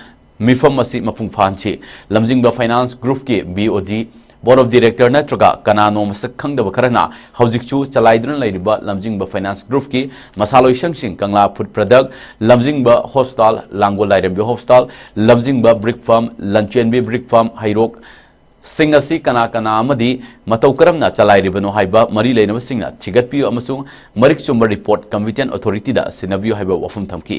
ꯃꯤꯐꯝ ꯑꯁꯤ ꯃꯄꯨꯡ ꯐꯥꯍꯟꯁꯤ꯫ ꯂꯝꯖꯤꯡꯕ ꯐꯥꯏꯅꯥꯟꯁ ꯒ꯭ꯔꯨꯞꯀꯤ ꯕꯤ ꯑꯣ ꯗꯤ, ꯕꯣꯔꯗ ꯑꯣꯐ ꯗꯤꯔꯦꯛꯇꯔ ꯅꯠꯇ꯭ꯔꯒ ꯀꯅꯥꯅꯣ ꯃꯁꯛ ꯈꯪꯗꯕ ꯈꯔꯅ ꯍꯧꯖꯤꯛꯁꯨ ꯆꯂꯥꯏꯗꯨꯅ ꯂꯩꯔꯤꯕ ꯂꯝꯖꯤꯡꯕ ꯐꯥꯏꯅꯥꯟꯁ ꯒ꯭ꯔꯨꯞꯀꯤ ꯃꯁꯥꯂꯣꯏꯁꯪꯁꯤꯡ ꯀꯪꯂꯥ ꯐꯨꯗ ꯄ꯭ꯔꯗꯛ, ꯂꯝꯖꯤꯡꯕ ꯍꯣꯁꯄꯤꯇꯥꯜ, ꯂꯥꯡꯒꯣꯜ ꯂꯥꯏꯔꯦꯝꯕꯤ ꯍꯣꯁꯄꯤꯇꯥꯜ, ꯂꯝꯖꯤꯡꯕ ꯕ꯭ꯔꯤꯛ ꯐꯥꯔꯝ, ꯂꯟꯆꯦꯟꯕꯤ ꯕ꯭ꯔꯤꯛ ꯐꯥꯔꯝ, ꯍꯩꯔꯣꯛ ꯁꯤꯡ ꯑꯁꯤ ꯀꯅꯥ ꯀꯅꯥ ꯑꯃꯗꯤ ꯃꯇꯧ ꯀꯔꯝꯅ ꯆꯂꯥꯏꯔꯤꯕꯅꯣ ꯍꯥꯏꯕ ꯃꯔꯤ ꯂꯩꯅꯕꯁꯤꯡꯅ ꯊꯤꯒꯠꯄꯤꯌꯨ ꯑꯃꯁꯨꯡ ꯃꯔꯤꯛ ꯆꯨꯝꯕ ꯔꯤꯄꯣꯔꯠ ꯀꯝꯄꯤꯇꯦꯟ ꯑꯣꯊꯣꯔꯤꯇꯤꯗ ꯁꯤꯟꯅꯕꯤꯌꯨ ꯍꯥꯏꯕ ꯋꯥꯐꯝ ꯊꯝꯈꯤ꯫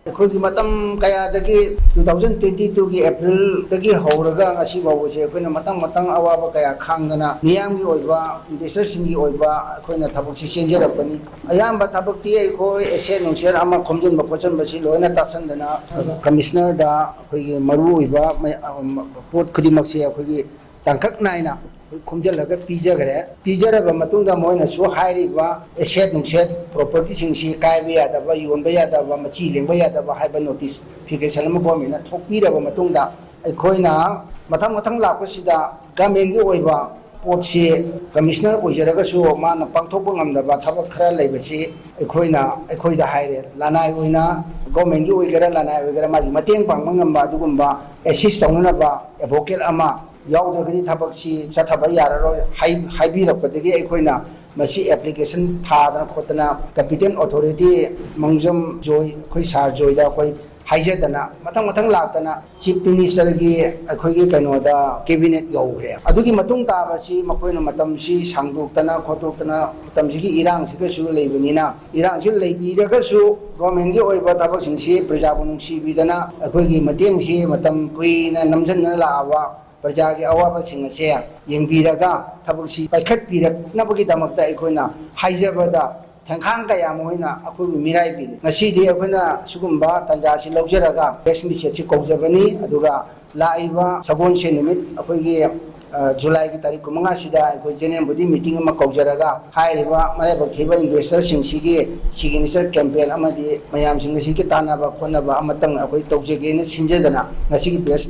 ꯑꯩꯈꯣꯏꯒꯤ ꯃꯇꯝ ꯀꯌꯥꯗꯒꯤ two thousand twenty twoꯒꯤ Aprilꯗꯒꯤ ꯍꯧꯔꯒ ꯉꯁꯤ ꯐꯥꯎꯕꯁꯦ ꯑꯩꯈꯣꯏꯅ ꯃꯊꯪ ꯃꯊꯪ ꯑꯋꯥꯕ ꯀꯌꯥ ꯈꯥꯡꯗꯅ ꯃꯤꯌꯥꯝꯒꯤ ꯑꯣꯏꯕ, investorꯁꯤꯡꯒꯤ ꯑꯣꯏꯕ ꯑꯩꯈꯣꯏꯅ ꯊꯕꯛꯁꯤ ꯆꯦꯟꯖꯔꯛꯄꯅꯤ꯫ ꯑꯌꯥꯝꯕ ꯊꯕꯛꯇꯤ ꯑꯩꯈꯣꯏ asset ꯅꯨꯡꯁꯦꯠ ꯑꯃ ꯈꯣꯝꯖꯤꯟꯕ ꯈꯣꯠꯆꯤꯟꯕꯁꯤ ꯂꯣꯏꯅ ꯇꯥꯁꯟꯗꯅ Commissionerꯗ ꯑꯩꯈꯣꯏꯒꯤ ꯃꯔꯨꯑꯣꯏꯕ ꯃꯌꯥꯝ, ꯄꯣꯠ ꯈꯨꯗꯤꯡꯃꯛꯁꯦ ꯑꯩꯈꯣꯏꯒꯤ ꯇꯥꯡꯀꯛ ꯅꯥꯏꯅ ꯑꯩꯈꯣꯏ ꯈꯣꯝꯖꯤꯜꯂꯒ ꯄꯤꯖꯈ꯭ꯔꯦ꯫ ꯄꯤꯖꯔꯕ ꯃꯇꯨꯡꯗ ꯃꯣꯏꯅꯁꯨ ꯍꯥꯏꯔꯤꯕ asset ꯅꯨꯡꯁꯦꯠ propertyꯁꯤꯡꯁꯤ ꯀꯥꯏꯕ ꯌꯥꯗꯕ, ꯌꯣꯟꯕ ꯌꯥꯗꯕ, ꯃꯆꯤ ꯂꯦꯡꯕ ꯌꯥꯗꯕ ꯍꯥꯏꯕ notification ꯑꯃ governmentꯅ ꯊꯣꯛꯄꯤꯔꯕ ꯃꯇꯨꯡꯗ ꯑꯩꯈꯣꯏꯅ ꯃꯊꯪ ꯃꯊꯪ ꯂꯥꯛꯄꯁꯤꯗ governmentꯀꯤ ꯑꯣꯏꯕ ꯄꯣꯠꯁꯤ Commissioner ꯑꯣꯏꯖꯔꯒꯁꯨ ꯃꯥꯅ ꯄꯥꯡꯊꯣꯛꯄ ꯉꯝꯗꯕ ꯊꯕꯛ ꯈꯔ ꯂꯩꯕꯁꯤ ꯑꯩꯈꯣꯏꯅ, ꯑꯩꯈꯣꯏꯗ ꯍꯥꯏꯔꯦ꯫ ꯂꯅꯥꯏ ꯑꯣꯏꯅ governmentꯀꯤ ꯑꯣꯏꯒꯦꯔꯥ ꯂꯅꯥꯏ ꯑꯣꯏꯒꯦꯔꯥ ꯃꯥꯒꯤ ꯃꯇꯦꯡ ꯄꯥꯡꯕ ꯉꯝꯕ ꯑꯗꯨꯒꯨꯝꯕ assist ꯇꯧꯅꯅꯕ advocate ꯑꯃ ꯌꯥꯎꯗ꯭ꯔꯒꯗꯤ ꯊꯕꯛꯁꯤ ꯆꯠꯊꯕ ꯌꯥꯔꯔꯣꯏ ꯍꯥꯏ-, ꯍꯥꯏꯕꯤꯔꯛꯄꯗꯒꯤ ꯑꯩꯈꯣꯏꯅ ꯃꯁꯤ application ꯊꯥꯗꯅ ꯈꯣꯠꯇꯅ competent authority ꯃꯪꯖꯝ ꯖꯣꯏ, ꯑꯩꯈꯣꯏ sir ꯖꯣꯏꯗ ꯑꯩꯈꯣꯏ ꯍꯥꯏꯖꯗꯅ ꯃꯊꯪ ꯃꯊꯪ ꯂꯥꯛꯇꯅ Chief Ministerꯒꯤ ꯑꯩꯈꯣꯏꯒꯤ ꯀꯩꯅꯣꯗ cabinet ꯌꯧꯈ꯭ꯔꯦ꯫ ꯑꯗꯨꯒꯤ ꯃꯇꯨꯡ ꯇꯥꯕꯁꯤ ꯃꯈꯣꯏꯅ ꯃꯇꯝꯁꯤ ꯁꯥꯡꯗꯣꯛꯇꯅ ꯈꯣꯠꯇꯣꯛꯇꯅ ꯃꯇꯝꯁꯤꯒꯤ ꯏꯔꯥꯡꯁꯤꯒꯁꯨ ꯂꯩꯕꯅꯤꯅ, ꯏꯔꯥꯡꯁꯤ ꯂꯩꯕꯤꯔꯒꯁꯨ governmentꯀꯤ ꯑꯣꯏꯕ ꯊꯕꯛꯁꯤꯡꯁꯤ ꯄ꯭ꯔꯖꯥꯕꯨ ꯅꯨꯡꯁꯤꯕꯤꯗꯅ ꯑꯩꯈꯣꯏꯒꯤ ꯃꯇꯦꯡꯁꯤ ꯃꯇꯝ ꯀꯨꯏꯅ ꯅꯝꯁꯤꯟꯗꯅ ꯂꯥꯛꯑꯕ ꯄ꯭ꯔꯖꯥꯒꯤ ꯑꯋꯥꯕꯁꯤꯡ ꯑꯁꯦ ꯌꯦꯡꯕꯤꯔꯒ ꯊꯕꯛꯁꯤ ꯄꯥꯏꯈꯠꯄꯤꯔꯛꯅꯕꯒꯤꯗꯃꯛꯇ ꯑꯩꯈꯣꯏꯅ ꯍꯥꯏꯖꯕꯗ ꯊꯦꯡꯈꯥꯡ ꯀꯌꯥ ꯃꯈꯣꯏꯅ ꯑꯩꯈꯣꯏꯕꯨ ꯃꯤꯔꯥꯏꯕꯤꯔꯤ꯫ ꯉꯁꯤꯗꯤ ꯑꯩꯈꯣꯏꯅ ꯁꯤꯒꯨꯝꯕ ꯇꯥꯟꯖꯥꯁꯤ ꯂꯧꯖꯔꯒ press meetꯁꯤ ꯀꯧꯖꯕꯅꯤ꯫ ꯑꯗꯨꯒ ꯂꯥꯛꯏꯕ ꯁꯒꯣꯜꯁꯦꯟ ꯅꯨꯃꯤꯠ ꯑꯩꯈꯣꯏꯒꯤ, ꯑ, Julyꯒꯤ ꯇꯥꯔꯤꯛ ꯀꯨꯟꯃꯉꯥꯁꯤꯗ ꯑꯩꯈꯣꯏ general body meeting ꯑꯃ ꯀꯧꯖꯔꯒ ꯍꯥꯏꯔꯤꯕ ꯃꯔꯥꯏꯕꯛ ꯊꯤꯕ investorꯁꯤꯡꯁꯤꯒꯤ signature campaign ꯑꯃꯗꯤ ꯃꯌꯥꯝꯁꯤꯡ ꯑꯁꯤꯒꯤ ꯇꯥꯟꯅꯕ ꯈꯣꯠꯅꯕ ꯑꯃꯇꯪ ꯑꯩꯈꯣꯏ ꯇꯧꯖꯒꯦꯅ ꯁꯤꯟꯖꯗꯅ ꯉꯁꯤꯒꯤ press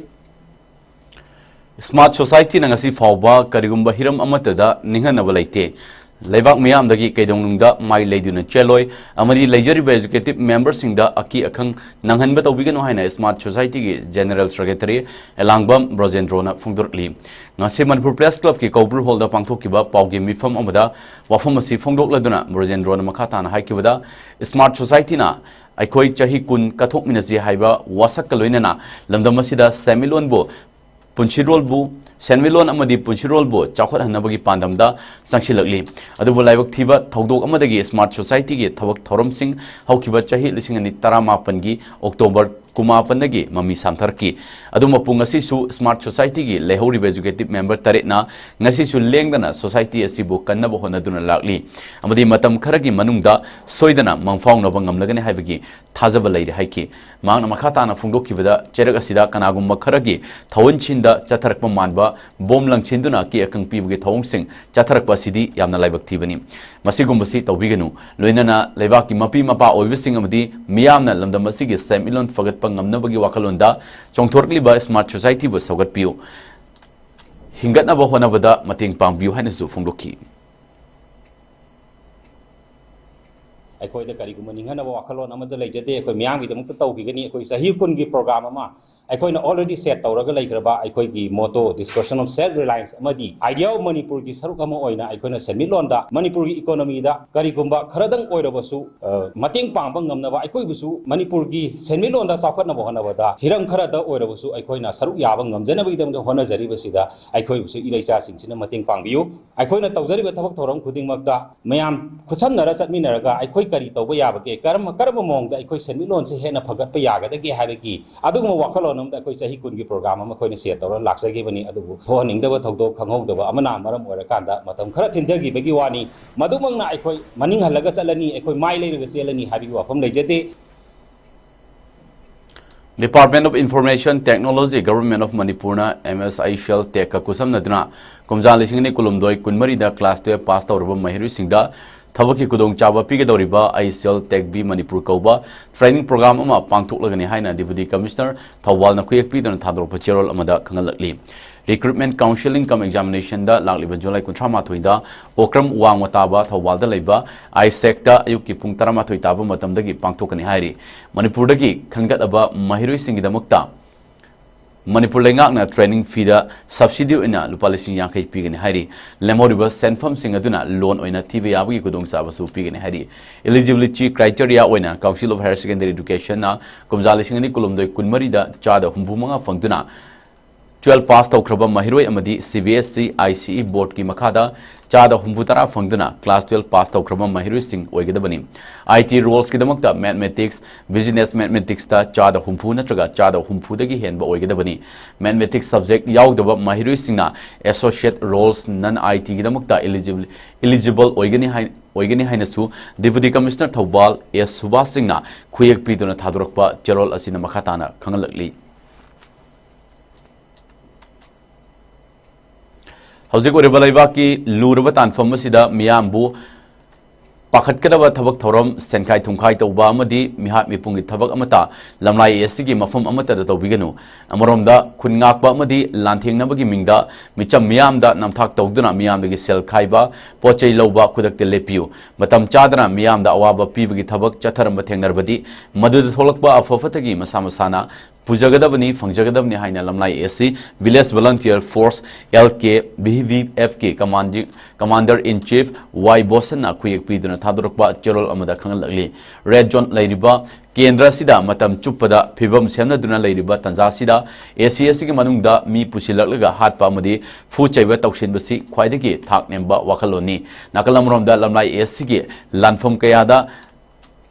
Smart Societyꯅ ꯉꯁꯤ ꯐꯥꯎꯕ ꯀꯔꯤꯒꯨꯝꯕ ꯍꯤꯔꯝ ꯑꯃꯠꯇꯗ ꯅꯤꯡꯍꯟꯅꯕ ꯂꯩꯇꯦ꯫ ꯂꯩꯕꯥꯛ ꯃꯤꯌꯥꯝꯗꯒꯤ ꯀꯩꯗꯧꯅꯨꯡꯗ ꯃꯥꯏ ꯂꯩꯗꯨꯅ ꯆꯦꯜꯂꯣꯏ ꯑꯃꯗꯤ ꯂꯩꯖꯔꯤꯕ executive memberꯁꯤꯡꯗ ꯑꯀꯤ ꯑꯈꯪ ꯅꯪꯍꯟꯕ ꯇꯧꯕꯤꯒꯅꯨ ꯍꯥꯏꯅ Smart Societyꯒꯤ General Secretary ꯑꯦꯂꯥꯡꯕꯝ ꯕ꯭ꯔꯣꯖꯦꯟꯗ꯭ꯔꯣꯅ ꯐꯣꯡꯗꯣꯔꯛꯂꯤ꯫ ꯉꯁꯤ ꯃꯅꯤꯄꯨꯔ Press Clubꯀꯤ ꯀꯧꯕ꯭ꯔꯨ hallꯗ ꯄꯥꯡꯊꯣꯛꯈꯤꯕ ꯄꯥꯎꯒꯤ ꯃꯤꯐꯝ ꯑꯃꯗ ꯋꯥꯐꯝ ꯑꯁꯤ ꯐꯣꯡꯗꯣꯛꯂꯗꯨꯅ ꯕ꯭ꯔꯣꯖꯦꯟꯗ꯭ꯔꯣꯅ ꯃꯈꯥ ꯇꯥꯅ ꯍꯥꯏꯈꯤꯕꯗ, Smart Societyꯅ ꯑꯩꯈꯣꯏ ꯆꯍꯤ ꯀꯨꯟ ꯀꯠꯊꯣꯛꯃꯤꯟꯅꯁꯤ ꯍꯥꯏꯕ ꯋꯥꯁꯛꯀ ꯂꯣꯏꯅꯅ ꯂꯝꯗꯝ ꯑꯁꯤꯗ ꯁꯦꯟꯃꯤꯠꯂꯣꯟꯕꯨ, ꯄꯨꯟꯁꯤꯔꯣꯜꯕꯨ ꯁꯦꯟꯃꯤꯠꯂꯣꯟ ꯑꯃꯗꯤ ꯄꯨꯟꯁꯤꯔꯣꯜꯕꯨ ꯆꯥꯎꯈꯠꯍꯟꯅꯕꯒꯤ ꯄꯥꯟꯗꯝꯗ ꯆꯪꯁꯤꯜꯂꯛꯂꯤ꯫ ꯑꯗꯨꯕꯨ ꯂꯥꯏꯕꯛ ꯊꯤꯕ ꯊꯧꯗꯣꯛ ꯑꯃꯗꯒꯤ Smart Society ꯒꯤ ꯊꯕꯛ ꯊꯧꯔꯝꯁꯤꯡ ꯍꯧꯈꯤꯕ ꯆꯍꯤ ꯂꯤꯁꯤꯡ ꯑꯅꯤ ꯇꯔꯥꯃꯥꯄꯟꯒꯤ October ꯀꯨꯟꯃꯥꯄꯟꯗꯒꯤ ꯃꯃꯤ ꯁꯥꯝꯊꯔꯛꯈꯤ꯫ ꯑꯗꯨ ꯃꯄꯨꯡ ꯑꯁꯤꯁꯨ Smart Society ꯒꯤ ꯂꯩꯍꯧꯔꯤꯕ executive member ꯇꯔꯦꯠꯅ ꯉꯁꯤꯁꯨ ꯂꯦꯡꯗꯅ society ꯑꯁꯤꯕꯨ ꯀꯟꯅꯕ ꯍꯣꯠꯅꯗꯨꯅ ꯂꯥꯛꯂꯤ꯫ ꯑꯃꯗꯤ ꯃꯇꯝ ꯈꯔꯒꯤ ꯃꯅꯨꯡꯗ ꯁꯣꯏꯗꯅ ꯃꯪꯐꯥꯎꯅꯕ ꯉꯝꯂꯒꯅꯤ ꯍꯥꯏꯕꯒꯤ ꯊꯥꯖꯕ ꯂꯩꯔꯦ ꯍꯥꯏꯈꯤ꯫ ꯃꯍꯥꯛꯅ ꯃꯈꯥ ꯇꯥꯅ ꯐꯣꯡꯗꯣꯛꯈꯤꯕꯗ, ꯆꯩꯔꯛ ꯑꯁꯤꯗ ꯀꯅꯥꯒꯨꯝꯕ ꯈꯔꯒꯤ ꯊꯧꯑꯣꯟꯁꯤꯟꯗ ꯆꯠꯊꯔꯛꯄ ꯃꯥꯟꯕ ꯕꯣꯝ ꯂꯪꯁꯤꯟꯗꯨꯅ ꯑꯀꯤ ꯑꯈꯪ ꯄꯤꯕꯒꯤ ꯊꯧꯑꯣꯡꯁꯤꯡ ꯆꯠꯊꯔꯛꯄ ꯑꯁꯤꯗꯤ ꯌꯥꯝꯅ ꯂꯥꯏꯕꯛ ꯊꯤꯕꯅꯤ꯫ ꯃꯁꯤꯒꯨꯝꯕꯁꯤ ꯇꯧꯕꯤꯒꯅꯨ꯫ ꯂꯣꯏꯅꯅ ꯂꯩꯕꯥꯛꯀꯤ ꯃꯄꯤ ꯃꯄꯥ ꯑꯣꯏꯕꯁꯤꯡ ꯑꯃꯗꯤ ꯃꯤꯌꯥꯝꯅ ꯂꯝꯗꯝ ꯑꯁꯤꯒꯤ ꯁꯦꯟꯃꯤꯠꯂꯣꯟ ꯐꯒꯠꯄ ꯉꯝꯅꯕꯒꯤ ꯋꯥꯈꯜꯂꯣꯟꯗ ꯆꯣꯡꯊꯣꯔꯛꯂꯤꯕ Smart Society ꯕꯨ ꯁꯧꯒꯠꯄꯤꯌꯨ, ꯍꯤꯡꯒꯠꯅꯕ ꯍꯣꯠꯅꯕꯗ ꯃꯇꯦꯡ ꯄꯥꯡꯕꯤꯌꯨ ꯍꯥꯏꯅꯁꯨ ꯐꯣꯡꯗꯣꯛꯈꯤ꯫ ꯑꯩꯈꯣꯏꯗ ꯀꯔꯤꯒꯨꯝꯕ ꯅꯤꯡꯍꯟꯅꯕ ꯋꯥꯈꯜꯂꯣꯟ ꯑꯃꯠꯇ ꯂꯩꯖꯗꯦ꯫ ꯑꯩꯈꯣꯏ ꯃꯤꯌꯥꯝꯒꯤꯗꯃꯛꯇ ꯇꯧꯈꯤꯒꯅꯤ꯫ ꯑꯩꯈꯣꯏ ꯆꯍꯤ ꯀꯨꯟꯒꯤ program ꯑꯃ ꯑꯩꯈꯣꯏꯅ already set ꯇꯧꯔꯒ ꯂꯩꯈ꯭ꯔꯕ ꯑꯩꯈꯣꯏꯒꯤ motto, Dispersion of Self Reliance ꯑꯃꯗꯤ Idea of ꯃꯅꯤꯄꯨꯔꯒꯤ ꯁꯔꯨꯛ ꯑꯃ ꯑꯣꯏꯅ ꯑꯩꯈꯣꯏꯅ ꯁꯦꯟꯃꯤꯠꯂꯣꯟꯗ, ꯃꯅꯤꯄꯨꯔꯒꯤ economy ꯗ ꯀꯔꯤꯒꯨꯝꯕ ꯈꯔꯗꯪ ꯑꯣꯏꯔꯕꯁꯨ, ꯑ, ꯃꯇꯦꯡ ꯄꯥꯡꯕ ꯉꯝꯅꯕ, ꯑꯩꯈꯣꯏꯕꯨꯁꯨ ꯃꯅꯤꯄꯨꯔꯒꯤ ꯁꯦꯟꯃꯤꯠꯂꯣꯟꯗ ꯆꯥꯎꯈꯠꯅꯕ ꯍꯣꯠꯅꯕꯗ ꯍꯤꯔꯝ ꯈꯔꯗ ꯑꯣꯏꯔꯕꯁꯨ ꯑꯩꯈꯣꯏꯅ ꯁꯔꯨꯛ ꯌꯥꯕ ꯉꯝꯖꯅꯕꯒꯤꯗꯃꯛꯇ ꯍꯣꯠꯅꯖꯔꯤꯕꯁꯤꯗ ꯑꯩꯈꯣꯏꯕꯨꯁꯨ ꯏꯔꯩꯆꯥꯁꯤꯡꯁꯤꯅ ꯃꯇꯦꯡ ꯄꯥꯡꯕꯤꯌꯨ꯫ ꯑꯩꯈꯣꯏꯅ ꯇꯧꯖꯔꯤꯕ ꯊꯕꯛ ꯊꯧꯔꯝ ꯈꯨꯗꯤꯡꯃꯛꯇ ꯃꯌꯥꯝ ꯈꯨꯠꯁꯝꯅꯔ ꯆꯠꯃꯤꯟꯅꯔꯒ ꯑꯩꯈꯣꯏ ꯀꯔꯤ ꯇꯧꯕ ꯌꯥꯕꯒꯦ, ꯀꯔꯝꯕ, ꯀꯔꯝꯕ ꯃꯑꯣꯡꯗ ꯑꯩꯈꯣꯏ ꯁꯦꯟꯃꯤꯠꯂꯣꯟꯁꯦ ꯍꯦꯟꯅ ꯐꯒꯠꯄ ꯌꯥꯒꯗꯒꯦ ꯍꯥꯏꯕꯒꯤ ꯑꯗꯨꯒꯨꯝꯕ ꯋꯥꯈꯜꯂꯣꯟ ꯑꯃꯗ ꯑꯩꯈꯣꯏ ꯆꯍꯤ ꯀꯨꯟꯒꯤ program ꯑꯃ ꯑꯩꯈꯣꯏꯅ set ꯇꯧꯔꯒ ꯂꯥꯛꯆꯈꯤꯕꯅꯤ꯫ ꯑꯗꯨꯕꯨ ꯊꯣꯛꯍꯟꯅꯤꯡꯗꯕ ꯊꯧꯗꯣꯛ ꯈꯪꯍꯧꯗꯕ ꯑꯃꯅ ꯃꯔꯝ ꯑꯣꯏꯔꯀꯥꯟꯗ ꯃꯇꯝ ꯈꯔ ꯊꯤꯟꯊꯈꯤꯕꯒꯤ ꯋꯥꯅꯤ꯫ ꯃꯗꯨꯃꯛꯅ ꯑꯩꯈꯣꯏ ꯃꯅꯤꯡ ꯍꯜꯂꯒ ꯆꯠꯂꯅꯤ, ꯑꯩꯈꯣꯏ ꯃꯥꯏ ꯂꯩꯔꯒ ꯆꯦꯜꯂꯅꯤ ꯍꯥꯏꯕꯒꯤ ꯋꯥꯐꯝ ꯂꯩꯖꯗꯦ꯫ Department of Information Technology, Government of ꯃꯅꯤꯄꯨꯔꯅ M S I Cell Tech ꯀ ꯈꯨꯠꯁꯝꯅꯗꯨꯅ ꯀꯨꯝꯖꯥ ꯂꯤꯁꯤꯡ ꯑꯅꯤ ꯀꯨꯟꯍꯨꯝꯗꯣꯏ ꯀꯨꯟꯃꯔꯤꯗ class twelve pass ꯇꯧꯔꯕ ꯃꯍꯩꯔꯣꯏꯁꯤꯡꯗ ꯊꯕꯛꯀꯤ ꯈꯨꯗꯣꯡꯆꯥꯕ ꯄꯤꯒꯗꯧꯔꯤꯕ I Cell Tech Bee Manipur ꯀꯧꯕ training program ꯑꯃ ꯄꯥꯡꯊꯣꯛꯂꯒꯅꯤ ꯍꯥꯏꯅ Deputy Commissioner ꯊꯧꯕꯥꯜꯅ ꯈꯨꯌꯦꯛ ꯄꯤꯗꯨꯅ ꯊꯥꯗꯣꯔꯛꯄ ꯆꯦꯔꯣꯜ ꯑꯃꯗ ꯈꯪꯍꯜꯂꯛꯂꯤ꯫ Recruitment Counseling cum Examination ꯗ ꯂꯥꯛꯂꯤꯕ ꯖꯨꯂꯥꯏ ꯀꯨꯟꯊ꯭ꯔꯥ ꯃꯥꯊꯣꯏꯗ ꯑꯣꯀ꯭ꯔꯝ ꯋꯥꯡꯃ ꯇꯥꯕ ꯊꯧꯕꯥꯜꯗ ꯂꯩꯕ I Sec ꯇ ꯑꯌꯨꯛꯀꯤ ꯄꯨꯡ ꯇꯔꯥꯃꯥꯊꯣꯏ ꯇꯥꯕ ꯃꯇꯝꯗꯒꯤ ꯄꯥꯡꯊꯣꯛꯀꯅꯤ ꯍꯥꯏꯔꯤ꯫ ꯃꯅꯤꯄꯨꯔꯗꯒꯤ ꯈꯟꯒꯠꯂꯕ ꯃꯍꯩꯔꯣꯏꯁꯤꯡꯒꯤꯗꯃꯛꯇ ꯃꯅꯤꯄꯨꯔ ꯂꯩꯉꯥꯛꯅ training fee ꯗ subsidy ꯑꯣꯏꯅ ꯂꯨꯄꯥ ꯂꯤꯁꯤꯡ ꯌꯥꯡꯈꯩ ꯄꯤꯒꯅꯤ ꯍꯥꯏꯔꯤ꯫ ꯂꯦꯝꯍꯧꯔꯤꯕ ꯁꯦꯟꯐꯝꯁꯤꯡ ꯑꯗꯨꯅ loan ꯑꯣꯏꯅ ꯊꯤꯕ ꯌꯥꯕꯒꯤ ꯈꯨꯗꯣꯡꯆꯥꯕꯁꯨ ꯄꯤꯒꯅꯤ ꯍꯥꯏꯔꯤ꯫ Eligibility criteria ꯑꯣꯏꯅ Council of Higher Secondary Education ꯅ ꯀꯨꯝꯖꯥ ꯂꯤꯁꯤꯡ ꯑꯅꯤ ꯀꯨꯟꯍꯨꯝꯗꯣꯏ ꯀꯨꯟꯃꯔꯤꯗ ꯆꯥꯗ ꯍꯨꯝꯐꯨ ꯃꯉꯥ ꯐꯪꯗꯨꯅ twelve pass ꯇꯧꯈ꯭ꯔꯕ ꯃꯍꯩꯔꯣꯏ ꯑꯃꯗꯤ C B S E I C E boardꯀꯤ ꯃꯈꯥꯗ ꯆꯥꯗ ꯍꯨꯝꯐꯨ ꯇꯔꯥ ꯐꯪꯗꯨꯅ class twelve pass ꯇꯧꯈ꯭ꯔꯕ ꯃꯍꯩꯔꯣꯏꯁꯤꯡ ꯑꯣꯏꯒꯗꯕꯅꯤ꯫ I T rollsꯀꯤꯗꯃꯛꯇ mathematics, business mathematicsꯇ ꯆꯥꯗ ꯍꯨꯝꯐꯨ ꯅꯠꯇ꯭ꯔꯒ ꯆꯥꯗ ꯍꯨꯝꯐꯨꯗꯒꯤ ꯍꯦꯟꯕ ꯑꯣꯏꯒꯗꯕꯅꯤ꯫ Mathematics subject ꯌꯥꯎꯗꯕ ꯃꯍꯩꯔꯣꯏꯁꯤꯡꯅ associate roles non I Tꯒꯤꯗꯃꯛꯇ eligible, eligible ꯑꯣꯏꯒꯅꯤ ꯍꯥꯏ-, ꯑꯣꯏꯒꯅꯤ ꯍꯥꯏꯅꯁꯨ Deputy Commissioner Thoubal S Subhas ꯁꯤꯡꯅ ꯈꯨꯌꯦꯛ ꯄꯤꯗꯨꯅ ꯊꯥꯗꯣꯔꯛꯄ ꯆꯦꯔꯣꯜ ꯑꯁꯤꯅ ꯃꯈꯥ ꯇꯥꯅ ꯈꯪꯍꯜꯂꯛꯂꯤ꯫ ꯍꯧꯖꯤꯛ ꯑꯣꯏꯔꯤꯕ ꯂꯩꯕꯥꯛꯀꯤ ꯂꯨꯔꯕ ꯇꯥꯟꯐꯝ ꯑꯁꯤꯗ ꯃꯤꯌꯥꯝꯕꯨ ꯄꯥꯈꯠꯀꯗꯕ ꯊꯕꯛ ꯊꯧꯔꯝ ꯁꯦꯟꯈꯥꯏ ꯊꯨꯝꯈꯥꯏ ꯇꯧꯕ ꯑꯃꯗꯤ ꯃꯤꯍꯥꯠ ꯃꯤꯄꯨꯡꯒꯤ ꯊꯕꯛ ꯑꯃꯠꯇ ꯂꯝꯂꯥꯏ ꯑꯦꯁ ꯇꯤꯒꯤ ꯃꯐꯝ ꯑꯃꯠꯇꯗ ꯇꯧꯕꯤꯒꯅꯨ꯫ ꯑꯃꯔꯣꯝꯗ, ꯈꯨꯟ ꯉꯥꯛꯄ ꯑꯃꯗꯤ ꯂꯥꯟꯊꯦꯡꯅꯕꯒꯤ ꯃꯤꯡꯗ ꯃꯤꯆꯝ ꯃꯤꯌꯥꯝꯗ ꯅꯝꯊꯥꯛ ꯇꯧꯗꯨꯅ ꯃꯤꯌꯥꯝꯗꯒꯤ ꯁꯦꯜ ꯈꯥꯏꯕ, ꯄꯣꯠ ꯆꯩ ꯂꯧꯕ ꯈꯨꯗꯛꯇ ꯂꯦꯞꯄꯤꯌꯨ꯫ ꯃꯇꯝ ꯆꯥꯗꯅ ꯃꯤꯌꯥꯝꯗ ꯑꯋꯥꯕ ꯄꯤꯕꯒꯤ ꯊꯕꯛ ꯆꯠꯊꯔꯝꯕ ꯊꯦꯡꯅꯔꯕꯗꯤ, ꯃꯗꯨꯗ ꯊꯣꯛꯂꯛꯄ ꯑꯐ ꯐꯠꯇꯒꯤ ꯃꯁꯥ ꯃꯁꯥꯅ ꯄꯨꯖꯒꯗꯕꯅꯤ, ꯐꯪꯖꯒꯗꯕꯅꯤ ꯍꯥꯏꯅ ꯂꯝꯂꯥꯏ S C Village Volunteer Force, L K V V F ꯀꯤ commanding, Commander in Chief ꯋꯥꯏ ꯕꯣꯁꯟꯅ ꯈꯨꯌꯦꯛ ꯄꯤꯗꯨꯅ ꯊꯥꯗꯣꯔꯛꯄ ꯆꯦꯔꯣꯜ ꯑꯃꯗ ꯈꯪꯍꯜꯂꯛꯂꯤ꯫ Red zone ꯂꯩꯔꯤꯕ ꯀꯦꯟꯗ꯭ꯔ ꯑꯁꯤꯗ ꯃꯇꯝ ꯆꯨꯞꯄꯗ ꯐꯤꯕꯝ ꯁꯦꯝꯅꯗꯨꯅ ꯂꯩꯔꯤꯕ ꯇꯥꯟꯖꯥ ꯑꯁꯤꯗ ꯑꯦꯁ ꯁꯤ ꯑꯦꯁ ꯇꯤꯒꯤ ꯃꯅꯨꯡꯗ ꯃꯤ ꯄꯨꯁꯤꯜꯂꯛꯂꯒ ꯍꯥꯠꯄ ꯑꯃꯗꯤ ꯐꯨ ꯆꯩꯕ ꯇꯧꯁꯤꯟꯕꯁꯤ ꯈ꯭ꯋꯥꯏꯗꯒꯤ ꯊꯥꯛ ꯅꯦꯝꯕ ꯋꯥꯈꯜꯂꯣꯟꯅꯤ꯫ ꯅꯥꯀꯜ ꯑꯃꯔꯣꯝꯗ ꯂꯝꯂꯥꯏ ꯑꯦꯁ ꯁꯤꯒꯤ ꯂꯥꯟꯐꯝ ꯀꯌꯥꯗ